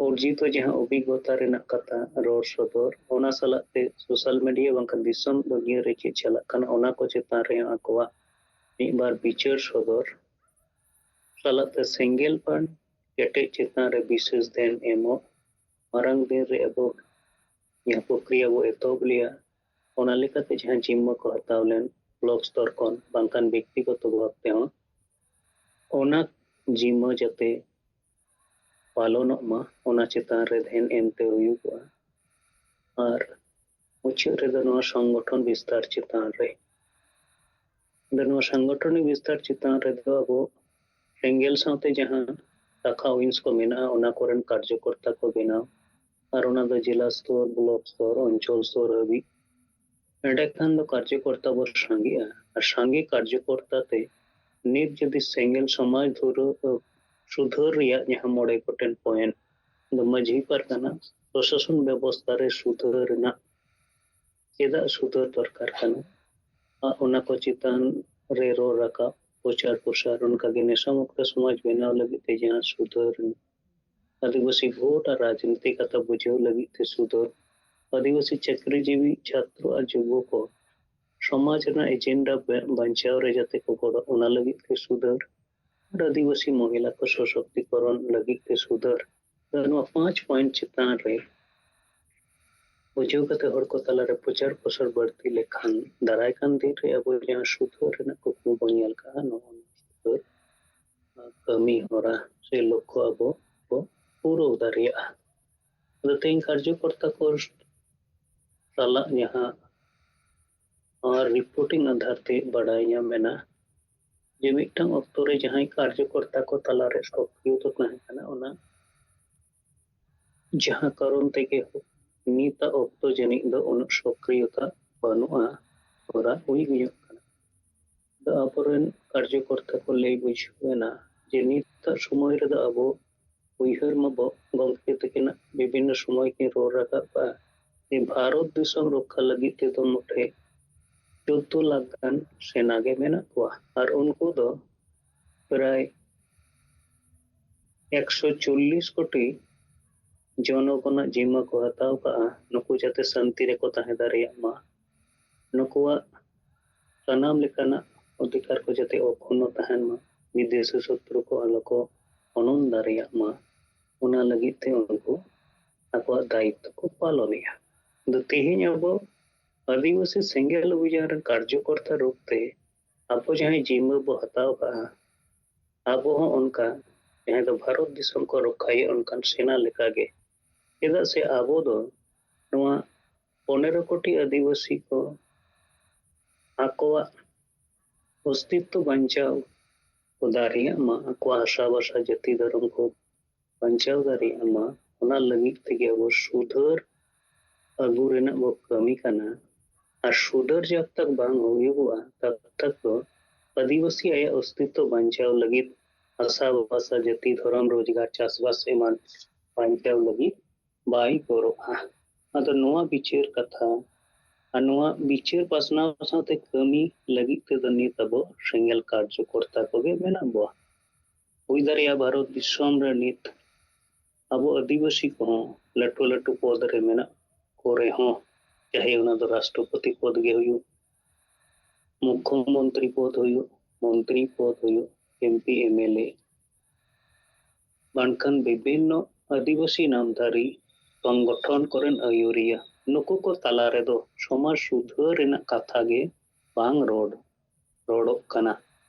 ᱚᱨᱡᱤᱛᱚ ᱡᱟᱦᱟᱸ ᱚᱵᱷᱤᱜᱽᱜᱚᱛᱟ ᱨᱮᱱᱟᱜ ᱠᱟᱛᱷᱟ ᱨᱚᱲ ᱥᱚᱫᱚᱨ, ᱚᱱᱟ ᱥᱟᱞᱟᱜ ᱛᱮ ᱥᱳᱥᱟᱞ ᱢᱤᱰᱤᱭᱟ ᱵᱟᱝᱠᱷᱟᱱ ᱫᱤᱥᱚᱢ ᱫᱩᱱᱤᱭᱟᱹ ᱨᱮ ᱪᱮᱫ ᱪᱟᱞᱟᱜ ᱠᱟᱱᱟ, ᱚᱱᱟ ᱠᱚ ᱪᱮᱛᱟᱱ ᱨᱮᱦᱚᱸ ᱟᱠᱚᱣᱟᱜ ᱢᱤᱫ ᱵᱟᱨ ᱵᱤᱪᱟᱹᱨ ᱥᱚᱫᱚᱨ ᱥᱟᱞᱟᱜ ᱛᱮ ᱥᱮᱸᱜᱮᱞ ᱵᱟᱱ ᱠᱮᱴᱮᱡ ᱪᱮᱛᱟᱱ ᱨᱮ ᱵᱤᱥᱮᱥ ᱫᱷᱮᱭᱟᱱ ᱮᱢᱚᱜ, ᱢᱟᱨᱟᱝ ᱫᱤᱱ ᱨᱮ ᱟᱵᱚ ᱡᱟᱦᱟᱸ ᱯᱨᱚᱠᱨᱤᱭᱟ ᱵᱚ ᱮᱛᱚᱦᱚᱵ ᱞᱮᱭᱟ, ᱚᱱᱟ ᱞᱮᱠᱟᱛᱮ ᱡᱟᱦᱟᱸ ᱡᱤᱢᱢᱟᱹ ᱠᱚ ᱦᱟᱛᱟᱣ ᱞᱮᱱ ᱵᱞᱚᱠ ᱥᱛᱚᱨ ᱠᱷᱚᱱ ᱵᱟᱝᱠᱷᱟᱱ ᱵᱮᱠᱛᱤᱜᱚᱛᱚ ᱵᱷᱟᱵ ᱛᱮᱦᱚᱸ, ᱚᱱᱟ ᱡᱤᱢᱢᱟᱹ ᱡᱟᱛᱮ ᱯᱟᱞᱚᱱᱚᱜ ᱢᱟ, ᱚᱱᱟ ᱪᱮᱛᱟᱱ ᱨᱮ ᱫᱷᱮᱭᱟᱱ ᱮᱢᱛᱮ ᱦᱩᱭᱩᱜᱚᱜᱼᱟ᱾ ᱟᱨ ᱢᱩᱪᱟᱹᱫ ᱨᱮᱫᱚ ᱱᱚᱣᱟ ᱥᱚᱝᱜᱚᱴᱷᱚᱱ ᱵᱤᱥᱛᱟᱨ ᱪᱮᱛᱟᱱ ᱨᱮ, ᱟᱫᱚ ᱱᱚᱣᱟ ᱥᱚᱝᱜᱚᱴᱷᱚᱱᱤᱠ ᱵᱤᱥᱛᱟᱨ ᱪᱮᱛᱟᱱ ᱨᱮᱫᱚ ᱟᱵᱚ ᱥᱮᱸᱜᱮᱞ ᱥᱟᱶᱛᱮ ᱡᱟᱦᱟᱸ ᱥᱟᱠᱷᱟ ᱣᱤᱝᱥ ᱠᱚ ᱢᱮᱱᱟᱜᱼᱟ, ᱚᱱᱟ ᱠᱚᱨᱮᱱ ᱠᱟᱨᱡᱚᱠᱚᱨᱛᱟ ᱠᱚ ᱵᱮᱱᱟᱣ, ᱟᱨ ᱚᱱᱟ ᱫᱚ ᱡᱮᱞᱟ ᱥᱛᱚᱨ, ᱵᱞᱚᱠ ᱥᱛᱚᱨ, ᱚᱧᱪᱚᱞ ᱥᱛᱚᱨ ᱦᱟᱹᱵᱤᱡ᱾ ᱮᱸᱰᱮᱠᱷᱟᱱ ᱫᱚ ᱠᱟᱨᱡᱚᱠᱚᱨᱛᱟ ᱵᱚ ᱥᱟᱸᱜᱮᱜᱼᱟ, ᱟᱨ ᱥᱟᱸᱜᱮ ᱠᱟᱨᱡᱚᱠᱚᱨᱛᱟ ᱛᱮ ᱱᱤᱛ ᱡᱩᱫᱤ ᱥᱮᱸᱜᱮᱞ ᱥᱚᱢᱟᱡᱽ ᱫᱷᱩᱨᱟᱹ ᱥᱩᱫᱷᱟᱹᱨ ᱨᱮᱭᱟᱜ ᱡᱟᱦᱟᱸ ᱢᱚᱬᱮ ᱜᱚᱴᱮᱱ ᱯᱚᱭᱮᱱᱴ ᱫᱚ ᱢᱟᱹᱡᱷᱤ ᱯᱟᱨᱜᱟᱱᱟ ᱯᱨᱚᱥᱟᱥᱚᱱ ᱵᱮᱵᱚᱥᱛᱷᱟ ᱨᱮ ᱥᱩᱫᱷᱟᱹᱨ ᱨᱮᱱᱟᱜ ᱪᱮᱫᱟᱜ ᱥᱩᱫᱷᱟᱹᱨ ᱫᱚᱨᱠᱟᱨ ᱠᱟᱱᱟ, ᱟᱨ ᱚᱱᱟ ᱠᱚ ᱪᱮᱛᱟᱱ ᱨᱮ ᱨᱚᱲ ᱨᱟᱠᱟᱵ, ᱯᱨᱚᱪᱟᱨ ᱯᱨᱚᱥᱟᱨ, ᱚᱱᱠᱟᱜᱮ ᱱᱮᱥᱟ ᱢᱩᱠᱛᱚ ᱥᱚᱢᱟᱡᱽ ᱵᱮᱱᱟᱣ ᱞᱟᱹᱜᱤᱫ ᱛᱮ ᱡᱟᱦᱟᱸ ᱥᱩᱫᱷᱟᱹᱨ, ᱟᱹᱫᱤᱵᱟᱹᱥᱤ ᱵᱷᱳᱴ ᱟᱨ ᱨᱟᱡᱽᱱᱤᱛᱤ ᱠᱟᱛᱷᱟ ᱵᱩᱡᱷᱟᱹᱣ ᱞᱟᱹᱜᱤᱫ ᱛᱮ ᱥᱩᱫᱷᱟᱹᱨ, ᱟᱹᱫᱤᱵᱟᱹᱥᱤ ᱪᱟᱹᱠᱨᱤᱡᱤᱵᱤ ᱪᱷᱟᱛᱨᱚ ᱟᱨ ᱡᱩᱵᱚ ᱠᱚ ᱥᱚᱢᱟᱡᱽ ᱨᱮᱱᱟᱜ ᱮᱡᱮᱱᱰᱟ ᱵᱮ-, ᱵᱟᱧᱪᱟᱣ ᱨᱮ ᱡᱟᱛᱮ ᱠᱚ ᱜᱚᱲᱚ, ᱚᱱᱟ ᱞᱟᱹᱜᱤᱫ ᱛᱮ ᱥᱩᱫᱷᱟᱹᱨ, ᱟᱨ ᱟᱹᱫᱤᱵᱟᱹᱥᱤ ᱢᱚᱦᱤᱞᱟ ᱠᱚ ᱥᱚᱥᱚᱠᱛᱤᱠᱚᱨᱚᱱ ᱞᱟᱹᱜᱤᱫ ᱛᱮ ᱥᱩᱫᱷᱟᱹᱨ᱾ ᱱᱚᱣᱟ ᱯᱟᱸᱪ ᱯᱚᱭᱮᱱᱴ ᱪᱮᱛᱟᱱ ᱨᱮ ᱵᱩᱡᱷᱟᱹᱣ ᱠᱟᱛᱮ ᱦᱚᱲ ᱠᱚ ᱛᱟᱞᱟᱨᱮ ᱯᱨᱚᱪᱟᱨ ᱯᱨᱚᱥᱟᱨ ᱵᱟᱹᱲᱛᱤ ᱞᱮᱠᱷᱟᱱ, ᱫᱟᱨᱟᱭ ᱠᱟᱱ ᱫᱤᱱ ᱨᱮ ᱟᱵᱚ ᱡᱟᱦᱟᱸ ᱥᱩᱫᱷᱟᱹᱨ ᱨᱮᱱᱟᱜ ᱠᱩᱠᱢᱩ ᱵᱚᱱ ᱧᱮᱞ ᱠᱟᱜᱼᱟ, ᱱᱚᱣᱟ ᱥᱩᱫᱷᱟᱹᱨ ᱠᱟᱹᱢᱤ ᱦᱚᱨᱟ ᱥᱮ ᱞᱚᱠᱠᱷᱚ ᱟᱵᱚ ᱵᱚ ᱯᱩᱨᱟᱹᱣ ᱫᱟᱲᱮᱭᱟᱜᱼᱟ᱾ ᱟᱫᱚ ᱛᱮᱦᱮᱧ ᱠᱟᱨᱡᱚᱠᱚᱨᱛᱟ ᱠᱚ ᱥᱟᱞᱟᱜ ᱡᱟᱦᱟᱸ ᱟᱨ ᱨᱤᱯᱳᱨᱴᱤᱝ ᱟᱫᱷᱟᱨ ᱛᱮ ᱵᱟᱰᱟᱭ ᱧᱟᱢ ᱮᱱᱟ ᱡᱮ ᱢᱤᱫᱴᱟᱝ ᱚᱠᱛᱚ ᱨᱮ ᱡᱟᱦᱟᱸᱭ ᱠᱟᱨᱡᱚᱠᱚᱨᱛᱟ ᱠᱚ ᱛᱟᱞᱟᱨᱮ ᱥᱚᱠᱨᱤᱭᱚᱛᱟ ᱛᱟᱦᱮᱸ ᱠᱟᱱᱟ, ᱚᱱᱟ ᱡᱟᱦᱟᱸ ᱠᱟᱨᱚᱱ ᱛᱮᱜᱮ ᱱᱤᱛᱟᱜ ᱚᱠᱛᱚ ᱡᱟᱹᱱᱤᱡ ᱫᱚ ᱩᱱᱟᱹᱜ ᱥᱚᱠᱨᱤᱭᱚᱛᱟ ᱵᱟᱹᱱᱩᱜᱼᱟ, ᱦᱚᱨᱟ ᱦᱩᱭ ᱦᱩᱭᱩᱜ ᱠᱟᱱᱟ᱾ ᱟᱫᱚ ᱟᱵᱚᱨᱮᱱ ᱠᱟᱨᱡᱚᱠᱚᱨᱛᱟ ᱠᱚ ᱞᱟᱹᱭ ᱵᱩᱡᱷᱟᱹᱣ ᱮᱱᱟ ᱡᱮ ᱱᱤᱛᱟᱜ ᱥᱚᱢᱚᱭ ᱨᱮᱫᱚ ᱟᱵᱚ ᱩᱭᱦᱟᱹᱨ ᱢᱟᱵᱚ ᱜᱚᱢᱠᱮ ᱛᱟᱹᱠᱤᱱᱟᱜ ᱵᱤᱵᱷᱤᱱᱱᱚ ᱥᱚᱢᱚᱭ ᱠᱤᱱ ᱨᱚᱲ ᱨᱟᱠᱟᱵ ᱠᱟᱜᱼᱟ, ᱡᱮ ᱵᱷᱟᱨᱚᱛ ᱫᱤᱥᱚᱢ ᱨᱚᱠᱠᱷᱟ ᱞᱟᱹᱜᱤᱫ ᱛᱮᱫᱚ ᱢᱚᱴᱷᱮ ᱪᱳᱫᱫᱳ ᱞᱟᱠᱷ ᱜᱟᱱ ᱥᱮᱱᱟ ᱜᱮ ᱢᱮᱱᱟᱜ ᱠᱚᱣᱟ᱾ ᱟᱨ ᱩᱱᱠᱩ ᱫᱚ ᱯᱨᱟᱭ ᱮᱠᱥᱚ ᱪᱚᱞᱞᱤᱥ ᱠᱳᱴᱤ ᱡᱚᱱᱚᱜᱚᱱᱟᱜ ᱡᱤᱢᱢᱟ ᱠᱚ ᱦᱟᱛᱟᱣ ᱠᱟᱜᱼᱟ, ᱱᱩᱠᱩ ᱡᱟᱛᱮ ᱥᱟᱱᱛᱤ ᱨᱮᱠᱚ ᱛᱟᱦᱮᱸ ᱫᱟᱲᱮᱭᱟᱜ ᱢᱟ, ᱱᱩᱠᱩᱣᱟᱜ ᱥᱟᱱᱟᱢ ᱞᱮᱠᱟᱱᱟᱜ ᱚᱫᱷᱤᱠᱟᱨ ᱠᱚ ᱡᱟᱛᱮ ᱚᱠᱷᱚᱱᱱᱚ ᱛᱟᱦᱮᱱ ᱢᱟ, ᱵᱤᱫᱮᱥᱤ ᱥᱚᱛᱨᱩ ᱠᱚ ᱟᱞᱚ ᱠᱚ ᱦᱚᱱᱚᱱ ᱫᱟᱲᱮᱭᱟᱜ ᱢᱟ, ᱚᱱᱟ ᱞᱟᱹᱜᱤᱫ ᱛᱮ ᱩᱱᱠᱩ ᱟᱠᱚᱣᱟᱜ ᱫᱟᱭᱤᱛᱛᱚ ᱠᱚ ᱯᱟᱞᱚᱱᱮᱜᱼᱟ᱾ ᱟᱫᱚ ᱛᱮᱦᱮᱧ ᱟᱵᱚ ᱟᱹᱫᱤᱵᱟᱹᱥᱤ ᱥᱮᱸᱜᱮᱞ ᱚᱵᱷᱤᱡᱟᱱ ᱨᱮᱱ ᱠᱟᱨᱡᱚᱠᱚᱨᱛᱟ ᱨᱩᱯ ᱛᱮ ᱟᱵᱚ ᱡᱟᱦᱟᱸᱭ ᱡᱤᱢᱢᱟᱹ ᱵᱚ ᱦᱟᱛᱟᱣ ᱠᱟᱜᱼᱟ, ᱟᱵᱚ ᱦᱚᱸ ᱚᱱᱠᱟ ᱡᱟᱦᱟᱸᱭ ᱫᱚ ᱵᱷᱟᱨᱚᱛ ᱫᱤᱥᱚᱢ ᱠᱚ ᱨᱚᱠᱠᱷᱟᱭᱮᱫ ᱚᱱᱠᱟᱱ ᱥᱮᱱᱟ ᱞᱮᱠᱟᱜᱮ᱾ ᱪᱮᱫᱟᱜ ᱥᱮ ᱟᱵᱚ ᱫᱚ ᱱᱚᱣᱟ ᱯᱚᱱᱮᱨᱚ ᱠᱳᱴᱤ ᱟᱹᱫᱤᱵᱟᱹᱥᱤ ᱠᱚ ᱟᱠᱚᱣᱟᱜ ᱚᱥᱛᱤᱛᱛᱚ ᱵᱟᱧᱪᱟᱣ ᱠᱚ ᱫᱟᱲᱮᱭᱟᱜ ᱢᱟ, ᱟᱠᱚᱣᱟᱜ ᱦᱟᱥᱟ ᱵᱷᱟᱥᱟ ᱡᱟᱹᱛᱤ ᱫᱷᱚᱨᱚᱢ ᱠᱚ ᱵᱟᱧᱪᱟᱣ ᱫᱟᱲᱮᱭᱟᱜ ᱢᱟ, ᱚᱱᱟ ᱞᱟᱹᱜᱤᱫ ᱛᱮᱜᱮ ᱟᱵᱚ ᱥᱩᱫᱷᱟᱹᱨ ᱟᱹᱜᱩ ᱨᱮᱱᱟᱜ ᱵᱚ ᱠᱟᱹᱢᱤ ᱠᱟᱱᱟ᱾ ᱟᱨ ᱥᱩᱫᱷᱟᱹᱨ ᱡᱟᱵ ᱛᱟᱠ ᱵᱟᱝ ᱦᱩᱭᱩᱜᱚᱜᱼᱟ, ᱛᱟᱵ ᱛᱟᱠ ᱫᱚ ᱟᱹᱫᱤᱵᱟᱹᱥᱤ ᱟᱭᱟᱜ ᱚᱥᱛᱤᱛᱛᱚ ᱵᱟᱧᱪᱟᱣ ᱞᱟᱹᱜᱤᱫ ᱦᱟᱥᱟ ᱵᱷᱟᱥᱟ ᱡᱟᱹᱛᱤ ᱫᱷᱚᱨᱚᱢ ᱨᱳᱡᱽᱜᱟᱨ ᱪᱟᱥᱵᱟᱥ ᱮᱢᱟᱱ ᱵᱟᱧᱪᱟᱣ ᱞᱟᱹᱜᱤᱫ ᱵᱟᱭ ᱜᱚᱨᱚᱜᱼᱟ᱾ ᱟᱫᱚ ᱱᱚᱣᱟ ᱵᱤᱪᱟᱹᱨ ᱠᱟᱛᱷᱟ ᱟᱨ ᱱᱚᱣᱟ ᱵᱤᱪᱟᱹᱨ ᱯᱟᱥᱱᱟᱣ ᱥᱟᱶᱛᱮ ᱠᱟᱹᱢᱤ ᱞᱟᱹᱜᱤᱫ ᱛᱮᱫᱚ ᱱᱤᱛ ᱟᱵᱚ ᱥᱮᱸᱜᱮᱞ ᱠᱟᱨᱡᱚᱠᱚᱨᱛᱟ ᱠᱚᱜᱮ ᱢᱮᱱᱟᱜ ᱵᱚᱣᱟ᱾ ᱦᱩᱭ ᱫᱟᱲᱮᱭᱟᱜᱼᱟ ᱵᱷᱟᱨᱚᱛ ᱫᱤᱥᱚᱢ ᱨᱮ ᱱᱤᱛ ᱟᱵᱚ ᱟᱹᱫᱤᱵᱟᱹᱥᱤ ᱠᱚᱦᱚᱸ ᱞᱟᱹᱴᱩ ᱞᱟᱹᱴᱩ ᱯᱚᱫᱽ ᱨᱮ ᱢᱮᱱᱟᱜ ᱠᱚ ᱨᱮᱦᱚᱸ, ᱪᱟᱦᱮ ᱚᱱᱟ ᱫᱚ ᱨᱟᱥᱴᱨᱚᱯᱚᱛᱤ ᱯᱚᱫᱽ ᱜᱮ ᱦᱩᱭᱩᱜ, ᱢᱩᱠᱠᱷᱚ ᱢᱚᱱᱛᱨᱤ ᱯᱚᱫᱽ ᱦᱩᱭᱩᱜ, ᱢᱚᱱᱛᱨᱤ ᱯᱚᱫᱽ ᱦᱩᱭᱩᱜ, M P, M L A, ᱵᱟᱝᱠᱷᱟᱱ ᱵᱤᱵᱷᱤᱱᱱᱚ ᱟᱹᱫᱤᱵᱟᱹᱥᱤ ᱱᱟᱢᱫᱷᱟᱨᱤ ᱥᱚᱝᱜᱚᱴᱷᱚᱱ ᱠᱚᱨᱮᱱ ᱟᱹᱭᱩᱨᱤᱭᱟᱹ, ᱱᱩᱠᱩ ᱠᱚ ᱛᱟᱞᱟ ᱨᱮᱫᱚ ᱥᱚᱢᱟᱡᱽ ᱥᱩᱫᱷᱟᱹᱨ ᱨᱮᱱᱟᱜ ᱠᱟᱛᱷᱟ ᱜᱮ ᱵᱟᱝ ᱨᱚᱲ, ᱨᱚᱲᱚᱜ ᱠᱟᱱᱟ᱾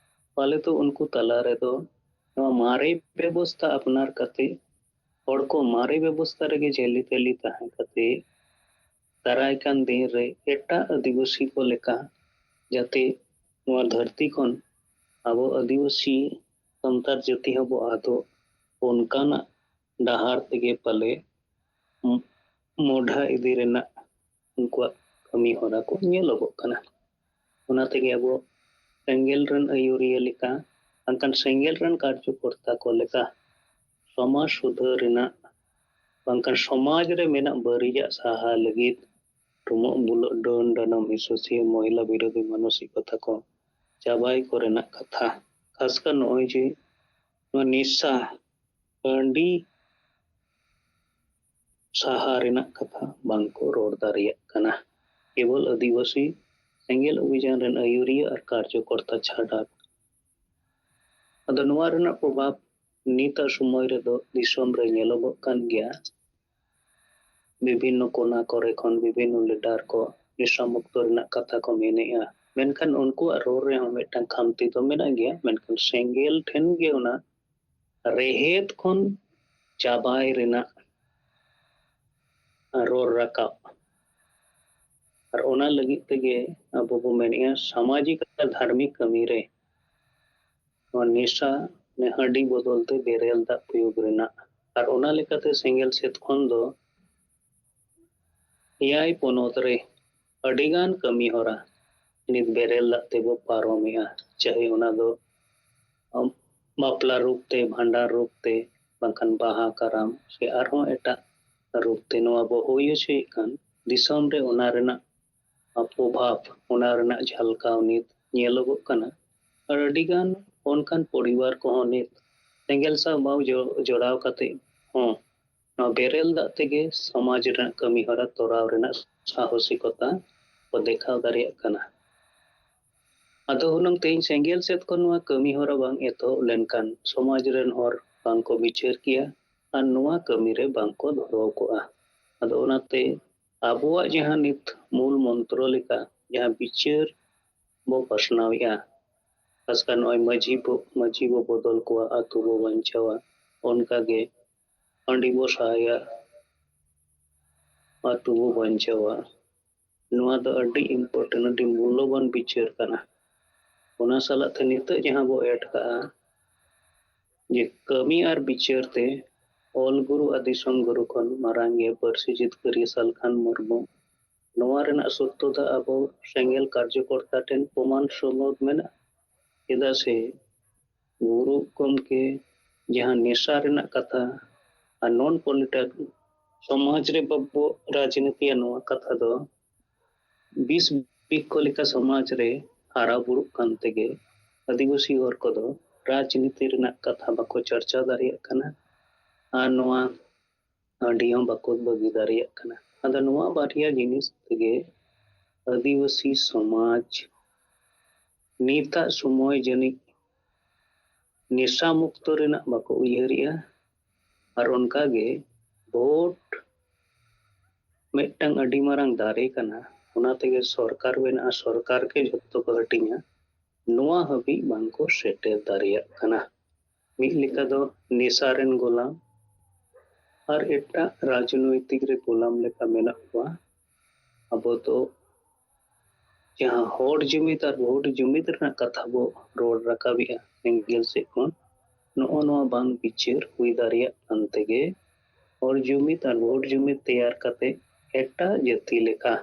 ᱯᱟᱞᱮ ᱫᱚ ᱩᱱᱠᱩ ᱛᱟᱞᱟ ᱨᱮᱫᱚ ᱱᱚᱣᱟ ᱢᱟᱨᱮ ᱵᱮᱵᱚᱥᱛᱷᱟ ᱟᱯᱱᱟᱨ ᱠᱟᱛᱮ, ᱦᱚᱲ ᱠᱚ ᱢᱟᱨᱮ ᱵᱮᱵᱚᱥᱛᱷᱟ ᱨᱮᱜᱮ ᱡᱷᱟᱹᱞᱤ ᱛᱟᱹᱞᱤ ᱛᱟᱦᱮᱸ ᱠᱟᱛᱮ, ᱫᱟᱨᱟᱭ ᱠᱟᱱ ᱫᱤᱱ ᱨᱮ ᱮᱴᱟᱜ ᱟᱹᱫᱤᱵᱟᱹᱥᱤ ᱠᱚ ᱞᱮᱠᱟ ᱡᱟᱛᱮ ᱱᱚᱣᱟ ᱫᱷᱟᱹᱨᱛᱤ ᱠᱷᱚᱱ ᱟᱵᱚ ᱟᱹᱫᱤᱵᱟᱹᱥᱤ ᱥᱟᱱᱛᱟᱲ ᱡᱟᱹᱛᱤ ᱦᱚᱸᱵᱚ ᱟᱫᱚᱜ, ᱚᱱᱠᱟᱱᱟᱜ ᱰᱟᱦᱟᱨ ᱛᱮᱜᱮ ᱯᱟᱞᱮ ᱢᱚ-, ᱢᱚᱰᱷᱟ ᱤᱫᱤ ᱨᱮᱱᱟᱜ ᱩᱱᱠᱩᱣᱟᱜ ᱠᱟᱹᱢᱤ ᱦᱚᱨᱟ ᱠᱚ ᱧᱮᱞᱚᱜᱚᱜ ᱠᱟᱱᱟ᱾ ᱚᱱᱟ ᱛᱮᱜᱮ ᱟᱵᱚ ᱥᱮᱸᱜᱮᱞ ᱨᱮᱱ ᱟᱹᱭᱩᱨᱤᱭᱟᱹ ᱞᱮᱠᱟ, ᱵᱟᱝᱠᱷᱟᱱ ᱥᱮᱸᱜᱮᱞ ᱨᱮᱱ ᱠᱟᱨᱡᱚᱠᱚᱨᱛᱟ ᱠᱚ ᱞᱮᱠᱟ ᱥᱚᱢᱟᱡᱽ ᱥᱩᱫᱷᱟᱹᱨ ᱨᱮᱱᱟᱜ ᱵᱟᱝᱠᱷᱟᱱ ᱥᱚᱢᱟᱡᱽ ᱨᱮ ᱢᱮᱱᱟᱜ ᱵᱟᱹᱲᱤᱡᱟᱜ ᱥᱟᱦᱟ ᱞᱟᱹᱜᱤᱫ ᱰᱩᱢᱵᱩᱜ ᱵᱩᱞᱟᱹᱜ, ᱰᱟᱹᱱ ᱰᱟᱹᱱᱟᱢ, ᱦᱤᱥᱟᱹᱥᱤᱭᱟᱹ, ᱢᱚᱦᱤᱞᱟ ᱵᱤᱨᱳᱫᱷᱤ ᱢᱟᱱᱚᱥᱤᱠᱚᱛᱟ ᱠᱚ ᱪᱟᱵᱟᱭ ᱠᱚᱨᱮᱱᱟᱜ ᱠᱟᱛᱷᱟ᱾ ᱠᱷᱟᱥᱠᱟᱨ ᱱᱚᱜᱼᱚᱭ ᱡᱮ ᱱᱚᱣᱟ ᱱᱮᱥᱟ, ᱦᱟᱺᱰᱤ ᱥᱟᱦᱟ ᱨᱮᱱᱟᱜ ᱠᱟᱛᱷᱟ ᱵᱟᱝᱠᱚ ᱨᱚᱲ ᱫᱟᱲᱮᱭᱟᱜ ᱠᱟᱱᱟ᱾ ᱠᱮᱵᱚᱞ ᱟᱹᱫᱤᱵᱟᱹᱥᱤ ᱥᱮᱸᱜᱮᱞ ᱚᱵᱷᱤᱡᱟᱱ ᱨᱮᱱ ᱟᱹᱭᱩᱨᱤᱭᱟᱹ ᱟᱨ ᱠᱟᱨᱡᱚᱠᱚᱨᱛᱟ ᱪᱷᱟᱰᱟ᱾ ᱟᱫᱚ ᱱᱚᱣᱟ ᱨᱮᱱᱟᱜ ᱯᱨᱚᱵᱷᱟᱵᱽ ᱱᱤᱛᱟᱜ ᱥᱚᱢᱚᱭ ᱨᱮᱫᱚ ᱫᱤᱥᱚᱢ ᱨᱮ ᱧᱮᱞᱚᱜᱚᱜ ᱠᱟᱱ ᱜᱮᱭᱟ᱾ ᱵᱤᱵᱷᱤᱱᱱᱚ ᱠᱚᱱᱟ ᱠᱚᱨᱮ ᱠᱷᱚᱱ ᱵᱤᱵᱷᱤᱱᱱᱚ ᱞᱤᱰᱟᱨ ᱠᱚ ᱱᱮᱥᱟ ᱢᱩᱠᱛᱚ ᱨᱮᱱᱟᱜ ᱠᱟᱛᱷᱟ ᱠᱚ ᱢᱮᱱᱮᱜᱼᱟ, ᱢᱮᱱᱠᱷᱟᱱ ᱩᱱᱠᱩᱣᱟᱜ ᱨᱚᱲ ᱨᱮᱦᱚᱸ ᱢᱤᱫᱴᱟᱝ ᱠᱷᱟᱢᱛᱤ ᱫᱚ ᱢᱮᱱᱟᱜ ᱜᱮᱭᱟ, ᱢᱮᱱᱠᱷᱟᱱ ᱥᱮᱸᱜᱮᱞ ᱴᱷᱮᱱ ᱜᱮ ᱚᱱᱟ ᱨᱮᱦᱮᱫ ᱠᱷᱚᱱ ᱪᱟᱵᱟᱭ ᱨᱮᱱᱟᱜ ᱨᱚᱲ ᱨᱟᱠᱟᱵ᱾ ᱟᱨ ᱚᱱᱟ ᱞᱟᱹᱜᱤᱫ ᱛᱮᱜᱮ ᱟᱵᱚ ᱵᱚ ᱢᱮᱱᱮᱜᱼᱟ, ᱥᱟᱢᱟᱡᱤᱠ ᱟᱨ ᱫᱷᱟᱨᱢᱤᱠ ᱠᱟᱹᱢᱤ ᱨᱮ ᱱᱚᱣᱟ ᱱᱮᱥᱟ, ᱱᱮ ᱦᱟᱺᱰᱤ ᱵᱚᱫᱚᱞ ᱛᱮ ᱵᱮᱨᱮᱞ ᱫᱟᱜ ᱯᱨᱚᱭᱳᱜᱽ ᱨᱮᱱᱟᱜ᱾ ᱟᱨ ᱚᱱᱟ ᱞᱮᱠᱟᱛᱮ ᱥᱮᱸᱜᱮᱞ ᱥᱮᱫ ᱠᱷᱚᱱ ᱫᱚ ᱮᱭᱟᱭ ᱯᱚᱱᱚᱛ ᱨᱮ ᱟᱹᱰᱤᱜᱟᱱ ᱠᱟᱹᱢᱤ ᱦᱚᱨᱟ ᱱᱤᱛ ᱵᱮᱨᱮᱞ ᱫᱟᱜ ᱛᱮᱵᱚ ᱯᱟᱨᱚᱢᱮᱜᱼᱟ᱾ ᱪᱟᱦᱮ ᱚᱱᱟ ᱫᱚ, ᱟᱢ, ᱵᱟᱯᱞᱟ ᱨᱩᱯ ᱛᱮ, ᱵᱷᱟᱸᱰᱟᱱ ᱨᱩᱯ ᱛᱮ, ᱵᱟᱝᱠᱷᱟᱱ ᱵᱟᱦᱟ, ᱠᱟᱨᱟᱢ ᱥᱮ ᱟᱨᱦᱚᱸ ᱮᱴᱟᱜ ᱨᱩᱯ ᱛᱮ ᱱᱚᱣᱟ ᱵᱚ ᱦᱩᱭ ᱦᱚᱪᱚᱭᱮᱫ ᱠᱟᱱ, ᱫᱤᱥᱚᱢ ᱨᱮ ᱚᱱᱟ ᱨᱮᱱᱟᱜ ᱯᱨᱚᱵᱷᱟᱵᱽ, ᱚᱱᱟ ᱨᱮᱱᱟᱜ ᱡᱷᱟᱞᱠᱟᱣ ᱱᱤᱛ ᱧᱮᱞᱚᱜᱚᱜ ᱠᱟᱱᱟ᱾ ᱟᱨ ᱟᱹᱰᱤᱜᱟᱱ ᱚᱱᱠᱟᱱ ᱯᱚᱨᱤᱵᱟᱨ ᱠᱚᱦᱚᱸ ᱱᱤᱛ ᱥᱮᱸᱜᱮᱞ ᱥᱟᱶ ᱵᱟᱝ ᱡᱚ-, ᱡᱚᱲᱟᱣ ᱠᱟᱛᱮ ᱦᱚᱸ ᱱᱚᱣᱟ ᱵᱮᱨᱮᱞ ᱫᱟᱜ ᱛᱮᱜᱮ ᱥᱚᱢᱟᱡᱽ ᱨᱮᱱᱟᱜ ᱠᱟᱹᱢᱤ ᱦᱚᱨᱟ ᱛᱚᱨᱟᱣ ᱨᱮᱱᱟᱜ ᱥᱟᱦᱚᱥᱤᱠᱚᱛᱟ ᱠᱚ ᱫᱮᱠᱷᱟᱣ ᱫᱟᱲᱮᱭᱟᱜ ᱠᱟᱱᱟ᱾ ᱟᱫᱚ ᱦᱩᱱᱟᱹᱝ ᱛᱮᱦᱮᱧ ᱥᱮᱸᱜᱮᱞ ᱥᱮᱫ ᱠᱷᱚᱱ ᱱᱚᱣᱟ ᱠᱟᱹᱢᱤ ᱦᱚᱨᱟ ᱵᱟᱝ ᱮᱛᱚᱦᱚᱵ ᱞᱮᱱᱠᱷᱟᱱ ᱥᱚᱢᱟᱡᱽ ᱨᱮᱱ ᱦᱚᱲ ᱵᱟᱝ ᱠᱚ ᱵᱤᱪᱟᱹᱨ ᱠᱮᱭᱟ ᱟᱨ ᱱᱚᱣᱟ ᱠᱟᱹᱢᱤ ᱨᱮ ᱵᱟᱝ ᱠᱚ ᱫᱷᱩᱨᱟᱹᱣ ᱠᱚᱜᱼᱟ᱾ ᱟᱫᱚ ᱚᱱᱟᱛᱮ ᱟᱵᱚᱣᱟᱜ ᱡᱟᱦᱟᱸ ᱱᱤᱛ ᱢᱩᱞ ᱢᱚᱱᱛᱨᱚ ᱞᱮᱠᱟ ᱡᱟᱦᱟᱸ ᱵᱤᱪᱟᱹᱨ ᱵᱚ ᱯᱟᱥᱱᱟᱣᱮᱫᱼᱟ, ᱠᱷᱟᱥᱠᱟᱨ ᱱᱚᱜᱼᱚᱭ ᱢᱟᱹᱡᱷᱤ ᱵᱚ, ᱢᱟᱹᱡᱷᱤ ᱵᱚ ᱵᱚᱫᱚᱞ ᱠᱚᱣᱟ, ᱟᱹᱛᱩ ᱵᱚ ᱵᱟᱧᱪᱟᱣᱟ, ᱚᱱᱠᱟᱜᱮ ᱦᱟᱺᱰᱤ ᱵᱚ ᱥᱟᱦᱟᱭᱟ, ᱟᱹᱛᱩ ᱵᱚ ᱵᱟᱧᱪᱟᱣᱟ᱾ ᱱᱚᱣᱟ ᱫᱚ ᱟᱹᱰᱤ important, ᱟᱹᱰᱤ ᱢᱩᱞᱞᱚᱵᱟᱱ ᱵᱤᱪᱟᱹᱨ ᱠᱟᱱᱟ᱾ ᱚᱱᱟ ᱥᱟᱞᱟᱜ ᱛᱮ ᱱᱤᱛᱚᱜ ᱡᱟᱦᱟᱸ ᱵᱚ add ᱠᱟᱜᱼᱟ, ᱡᱮ ᱠᱟᱹᱢᱤ ᱟᱨ ᱵᱤᱪᱟᱹᱨ ᱛᱮ ᱚᱞ ᱜᱩᱨᱩ ᱟᱨ ᱫᱤᱥᱚᱢ ᱜᱩᱨᱩ ᱠᱷᱚᱱ ᱢᱟᱨᱟᱝ ᱜᱮ ᱯᱟᱹᱨᱥᱤ ᱡᱤᱛᱠᱟᱹᱨᱤᱭᱟᱹ ᱥᱟᱞᱠᱷᱟᱱ ᱢᱩᱨᱢᱩ, ᱱᱚᱣᱟ ᱨᱮᱱᱟᱜ ᱥᱚᱛᱛᱚᱛᱟ ᱟᱵᱚ ᱥᱮᱸᱜᱮᱞ ᱠᱟᱨᱡᱚᱠᱚᱨᱛᱟ ᱴᱷᱮᱱ ᱯᱨᱚᱢᱟᱱ ᱥᱚᱢᱵᱷᱚᱵ ᱢᱮᱱᱟᱜᱼᱟ᱾ ᱪᱮᱫᱟᱜ ᱥᱮ ᱜᱩᱨᱩ ᱜᱚᱢᱠᱮ ᱡᱟᱦᱟᱸ ᱱᱮᱥᱟ ᱨᱮᱱᱟᱜ ᱠᱟᱛᱷᱟ ᱟᱨ non political ᱥᱚᱢᱟᱡᱽ ᱨᱮ ᱵᱟᱵᱚ ᱨᱟᱡᱽᱱᱤᱛᱤᱭᱟ, ᱱᱚᱣᱟ ᱠᱟᱛᱷᱟ ᱫᱚ ᱵᱤᱥ ᱵᱤᱠᱠᱷᱚ ᱞᱮᱠᱟ ᱥᱚᱢᱟᱡᱽ ᱨᱮ ᱦᱟᱨᱟ ᱵᱩᱨᱩᱜ ᱠᱟᱱ ᱛᱮᱜᱮ ᱟᱹᱫᱤᱵᱟᱹᱥᱤ ᱦᱚᱲ ᱠᱚᱫᱚ ᱨᱟᱡᱽᱱᱤᱛᱤ ᱨᱮᱱᱟᱜ ᱠᱟᱛᱷᱟ ᱵᱟᱠᱚ ᱪᱟᱨᱪᱟ ᱫᱟᱲᱮᱭᱟᱜ ᱠᱟᱱᱟ ᱟᱨ ᱱᱚᱣᱟ ᱦᱟᱺᱰᱤ ᱦᱚᱸ ᱵᱟᱠᱚ ᱵᱟᱹᱜᱤ ᱫᱟᱲᱮᱭᱟᱜ ᱠᱟᱱᱟ᱾ ᱟᱫᱚ ᱱᱚᱣᱟ ᱵᱟᱨᱭᱟ ᱡᱤᱱᱤᱥ ᱛᱮᱜᱮ ᱟᱹᱫᱤᱵᱟᱹᱥᱤ ᱥᱚᱢᱟᱡᱽ ᱱᱤᱛᱟᱜ ᱥᱚᱢᱚᱭ ᱡᱟᱹᱱᱤᱡ ᱱᱮᱥᱟ ᱢᱩᱠᱛᱚ ᱨᱮᱱᱟᱜ ᱵᱟᱠᱚ ᱩᱭᱦᱟᱹᱨᱮᱜᱼᱟ᱾ ᱟᱨ ᱚᱱᱠᱟᱜᱮ ᱵᱷᱳᱴ ᱢᱤᱫᱴᱟᱝ ᱟᱹᱰᱤ ᱢᱟᱨᱟᱝ ᱫᱟᱨᱮ ᱠᱟᱱᱟ, ᱚᱱᱟ ᱛᱮᱜᱮ ᱥᱚᱨᱠᱟᱨ ᱵᱮᱱᱟᱜᱼᱟ, ᱥᱚᱨᱠᱟᱨ ᱜᱮ ᱡᱷᱚᱛᱚ ᱠᱚ ᱦᱟᱹᱴᱤᱧᱟ, ᱱᱚᱣᱟ ᱦᱟᱹᱵᱤᱡ ᱵᱟᱝᱠᱚ ᱥᱮᱴᱮᱨ ᱫᱟᱲᱮᱭᱟᱜ ᱠᱟᱱᱟ᱾ ᱢᱤᱫ ᱞᱮᱠᱟ ᱫᱚ ᱱᱮᱥᱟ ᱨᱮᱱ ᱜᱳᱞᱟᱢ ᱟᱨ ᱮᱴᱟᱜ ᱨᱟᱡᱽᱱᱳᱭᱛᱤᱠ ᱨᱮ ᱜᱳᱞᱟᱢ ᱞᱮᱠᱟ ᱢᱮᱱᱟᱜ ᱠᱚᱣᱟ᱾ ᱟᱵᱚ ᱫᱚ ᱡᱟᱦᱟᱸ ᱦᱚᱲ ᱡᱩᱢᱤᱫ ᱟᱨ ᱵᱷᱳᱴ ᱡᱩᱢᱤᱫ ᱨᱮᱱᱟᱜ ᱠᱟᱛᱷᱟ ᱵᱚ ᱨᱚᱲ ᱨᱟᱠᱟᱵᱮᱜᱼᱟ ᱮᱸᱜᱮᱞ ᱥᱮᱫ ᱠᱷᱚᱱ, ᱱᱚᱜᱼᱚ ᱱᱚᱣᱟ ᱵᱟᱝ ᱵᱤᱪᱟᱹᱨ ᱦᱩᱭ ᱫᱟᱲᱮᱭᱟᱜ ᱠᱟᱱ ᱛᱮᱜᱮ ᱦᱚᱲ ᱡᱩᱢᱤᱫ ᱟᱨ ᱵᱷᱳᱴ ᱡᱩᱢᱤᱫ ᱛᱮᱭᱟᱨ ᱠᱟᱛᱮ ᱮᱴᱟᱜ ᱡᱟᱹᱛᱤ ᱞᱮᱠᱟ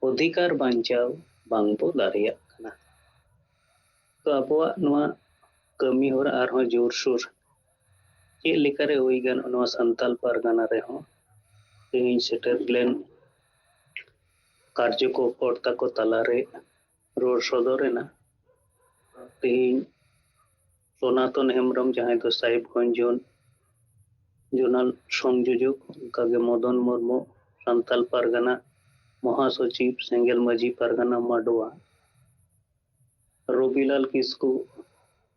ᱚᱫᱷᱤᱠᱟᱨ ᱵᱟᱧᱪᱟᱣ ᱵᱟᱝ ᱵᱚ ᱫᱟᱲᱮᱭᱟᱜ ᱠᱟᱱᱟ᱾ ᱛᱚ ᱟᱵᱚᱣᱟᱜ ᱱᱚᱣᱟ ᱠᱟᱹᱢᱤ ᱦᱚᱨᱟ ᱟᱨᱦᱚᱸ ᱡᱳᱨᱥᱳᱨ ᱪᱮᱫ ᱞᱮᱠᱟᱨᱮ ᱦᱩᱭ ᱜᱟᱱᱚᱜᱼᱟ ᱱᱚᱣᱟ ᱥᱟᱱᱛᱟᱞ ᱯᱟᱨᱜᱟᱱᱟ ᱨᱮᱦᱚᱸ ᱛᱮᱦᱮᱧ ᱥᱮᱴᱮᱨ ᱞᱮᱱ ᱠᱟᱨᱡᱚᱠᱚᱨᱛᱟ ᱠᱚ ᱛᱟᱞᱟᱨᱮ ᱨᱚᱲ ᱥᱚᱫᱚᱨ ᱮᱱᱟ᱾ ᱛᱮᱦᱮᱧ ᱥᱚᱱᱟᱛᱚᱱ ᱦᱮᱢᱵᱨᱚᱢ, ᱡᱟᱦᱟᱸᱭ ᱫᱚ ᱥᱟᱦᱮᱵᱽᱜᱚᱸᱡᱽ ᱡᱳᱱ ᱡᱳᱱᱟᱞ ᱥᱚᱝᱡᱳᱡᱚᱠ, ᱚᱱᱠᱟᱜᱮ ᱢᱚᱫᱚᱱ ᱢᱩᱨᱢᱩ, ᱥᱟᱱᱛᱟᱞ ᱯᱟᱨᱜᱟᱱᱟ ᱢᱚᱦᱟᱥᱚᱪᱤᱵᱽ, ᱥᱮᱸᱜᱮᱞ ᱢᱟᱹᱡᱷᱤ ᱯᱟᱨᱜᱟᱱᱟ ᱢᱟᱰᱣᱟ, ᱨᱚᱵᱤᱞᱟᱞ ᱠᱤᱥᱠᱩ,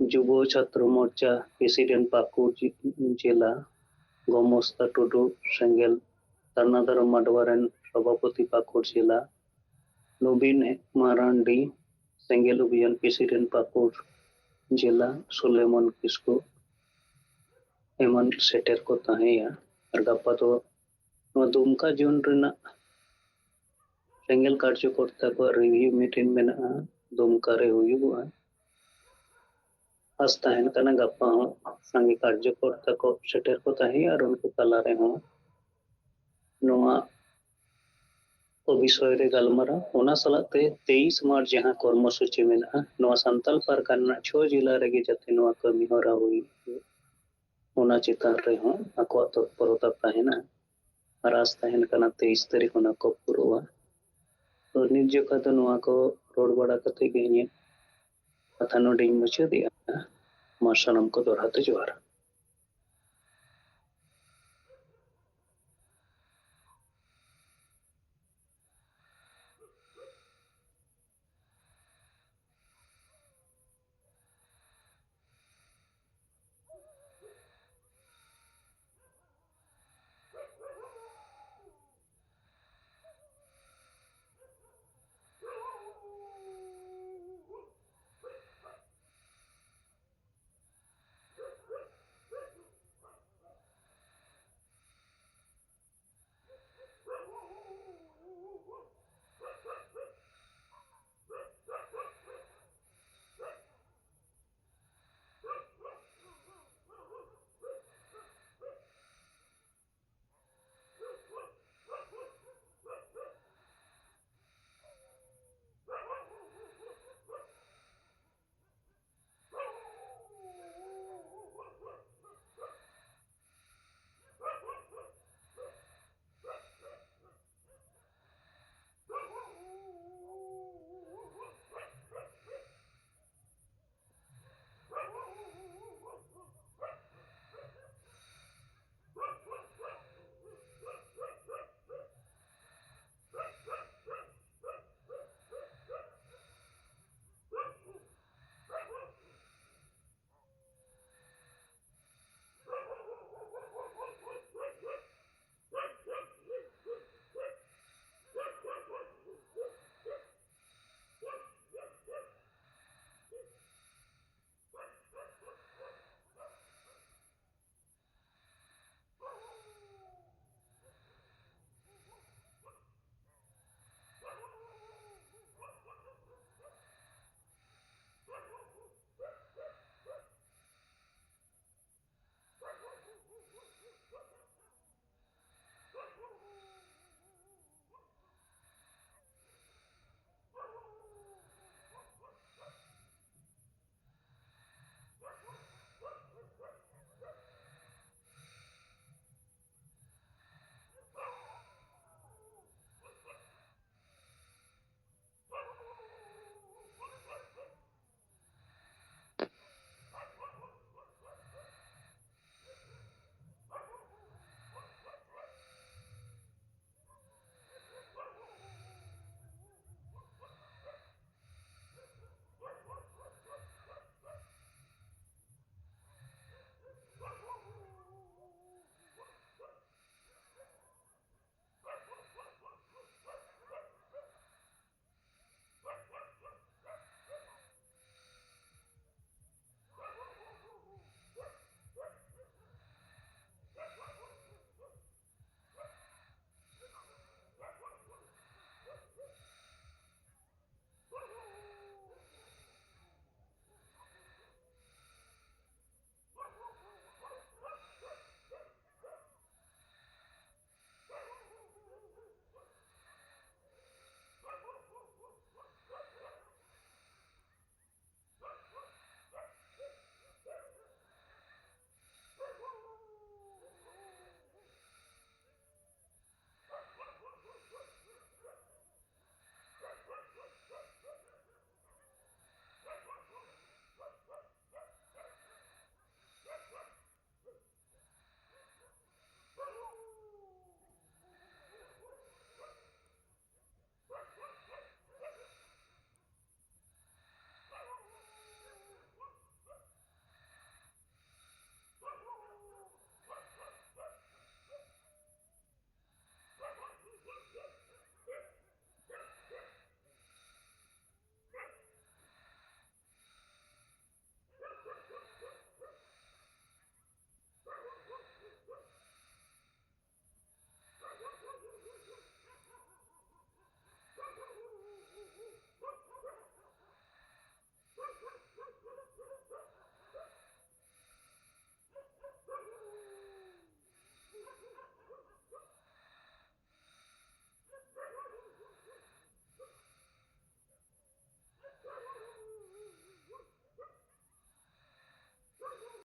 ᱡᱩᱵᱚ ᱪᱷᱟᱛᱨᱚ ᱢᱳᱨᱪᱟ ᱯᱨᱮᱥᱤᱰᱮᱱᱴ ᱯᱟᱹᱠᱩᱲ ᱡᱮ-, ᱡᱮᱞᱟ, ᱜᱚᱢᱚᱥᱛᱟ ᱴᱩᱰᱩ, ᱥᱮᱸᱜᱮᱞ ᱫᱷᱟᱨᱱᱟ ᱫᱷᱚᱨᱚᱢ ᱢᱟᱰᱣᱟ ᱨᱮᱱ ᱥᱚᱵᱷᱟᱯᱚᱛᱤ ᱯᱟᱹᱠᱩᱲ ᱡᱮᱞᱟ, ᱱᱚᱵᱤᱱ ᱢᱟᱨᱟᱱᱰᱤ, ᱥᱮᱸᱜᱮᱞ ᱚᱵᱷᱤᱭᱟᱱ ᱯᱨᱮᱥᱤᱰᱮᱱᱴ ᱯᱟᱹᱠᱩᱲ ᱡᱮᱞᱟ, ᱥᱩᱞᱮᱢᱚᱱ ᱠᱤᱥᱠᱩ ᱮᱢᱟᱱ ᱥᱮᱴᱮᱨ ᱠᱚ ᱛᱟᱦᱮᱸᱭᱟ᱾ ᱟᱨ ᱜᱟᱯᱟ ᱫᱚ ᱱᱚᱣᱟ ᱫᱩᱢᱠᱟ ᱡᱳᱱ ᱨᱮᱱᱟᱜ ᱥᱮᱸᱜᱮᱞ ᱠᱟᱨᱡᱚᱠᱚᱨᱛᱟ ᱠᱚᱣᱟᱜ ᱨᱤᱵᱷᱤᱭᱩ ᱢᱤᱴᱤᱝ ᱢᱮᱱᱟᱜᱼᱟ, ᱫᱩᱢᱠᱟ ᱨᱮ ᱦᱩᱭᱩᱜᱚᱜᱼᱟ᱾ ᱟᱥ ᱛᱟᱦᱮᱱ ᱠᱟᱱᱟ ᱜᱟᱯᱟ ᱦᱚᱸ ᱥᱟᱸᱜᱮ ᱠᱟᱨᱡᱚᱠᱚᱨᱛᱟ ᱠᱚ ᱥᱮᱴᱮᱨ ᱠᱚ ᱛᱟᱦᱮᱸᱭᱟ ᱟᱨ ᱩᱱᱠᱩ ᱛᱟᱞᱟ ᱨᱮᱦᱚᱸ ᱱᱚᱣᱟ ᱠᱚ ᱵᱤᱥᱚᱭ ᱨᱮ ᱜᱟᱞᱢᱟᱨᱟᱣ᱾ ᱚᱱᱟ ᱥᱟᱞᱟᱜ ᱛᱮ ᱛᱮᱭᱤᱥ ᱢᱟᱨᱪ ᱡᱟᱦᱟᱸ ᱠᱚᱨᱢᱚᱥᱩᱪᱤ ᱢᱮᱱᱟᱜᱼᱟ, ᱱᱚᱣᱟ ᱥᱟᱱᱛᱟᱞ ᱯᱟᱨᱜᱟᱱᱟ ᱨᱮᱱᱟᱜ ᱪᱷᱚ ᱡᱮᱞᱟ ᱨᱮᱜᱮ ᱡᱟᱛᱮ ᱱᱚᱣᱟ ᱠᱟᱹᱢᱤ ᱦᱚᱨᱟ ᱦᱩᱭᱩᱜ, ᱚᱱᱟ ᱪᱮᱛᱟᱱ ᱨᱮᱦᱚᱸ ᱟᱠᱚᱣᱟᱜ ᱛᱚᱛᱯᱚᱨᱚᱛᱟ ᱛᱟᱦᱮᱱᱟ᱾ ᱟᱨ ᱟᱸᱥ ᱛᱟᱦᱮᱱ ᱠᱟᱱᱟ ᱛᱮᱭᱤᱥ ᱛᱟᱹᱨᱤᱠᱷ ᱚᱱᱟ ᱠᱚ ᱯᱩᱨᱟᱹᱜᱼᱟ᱾ ᱛᱚ ᱱᱤᱛ ᱡᱚᱠᱷᱟ ᱫᱚ ᱱᱚᱣᱟ ᱠᱚ ᱨᱚᱲ ᱵᱟᱲᱟ ᱠᱟᱛᱮ ᱜᱮ ᱤᱧᱟᱹᱜ ᱠᱟᱛᱷᱟ ᱱᱚᱰᱮᱧ ᱢᱩᱪᱟᱹᱫᱮᱜᱼᱟ᱾ ᱢᱟ ᱥᱟᱱᱟᱢ ᱠᱚ ᱫᱚᱦᱲᱟ ᱛᱮ ᱡᱚᱦᱟᱨ᱾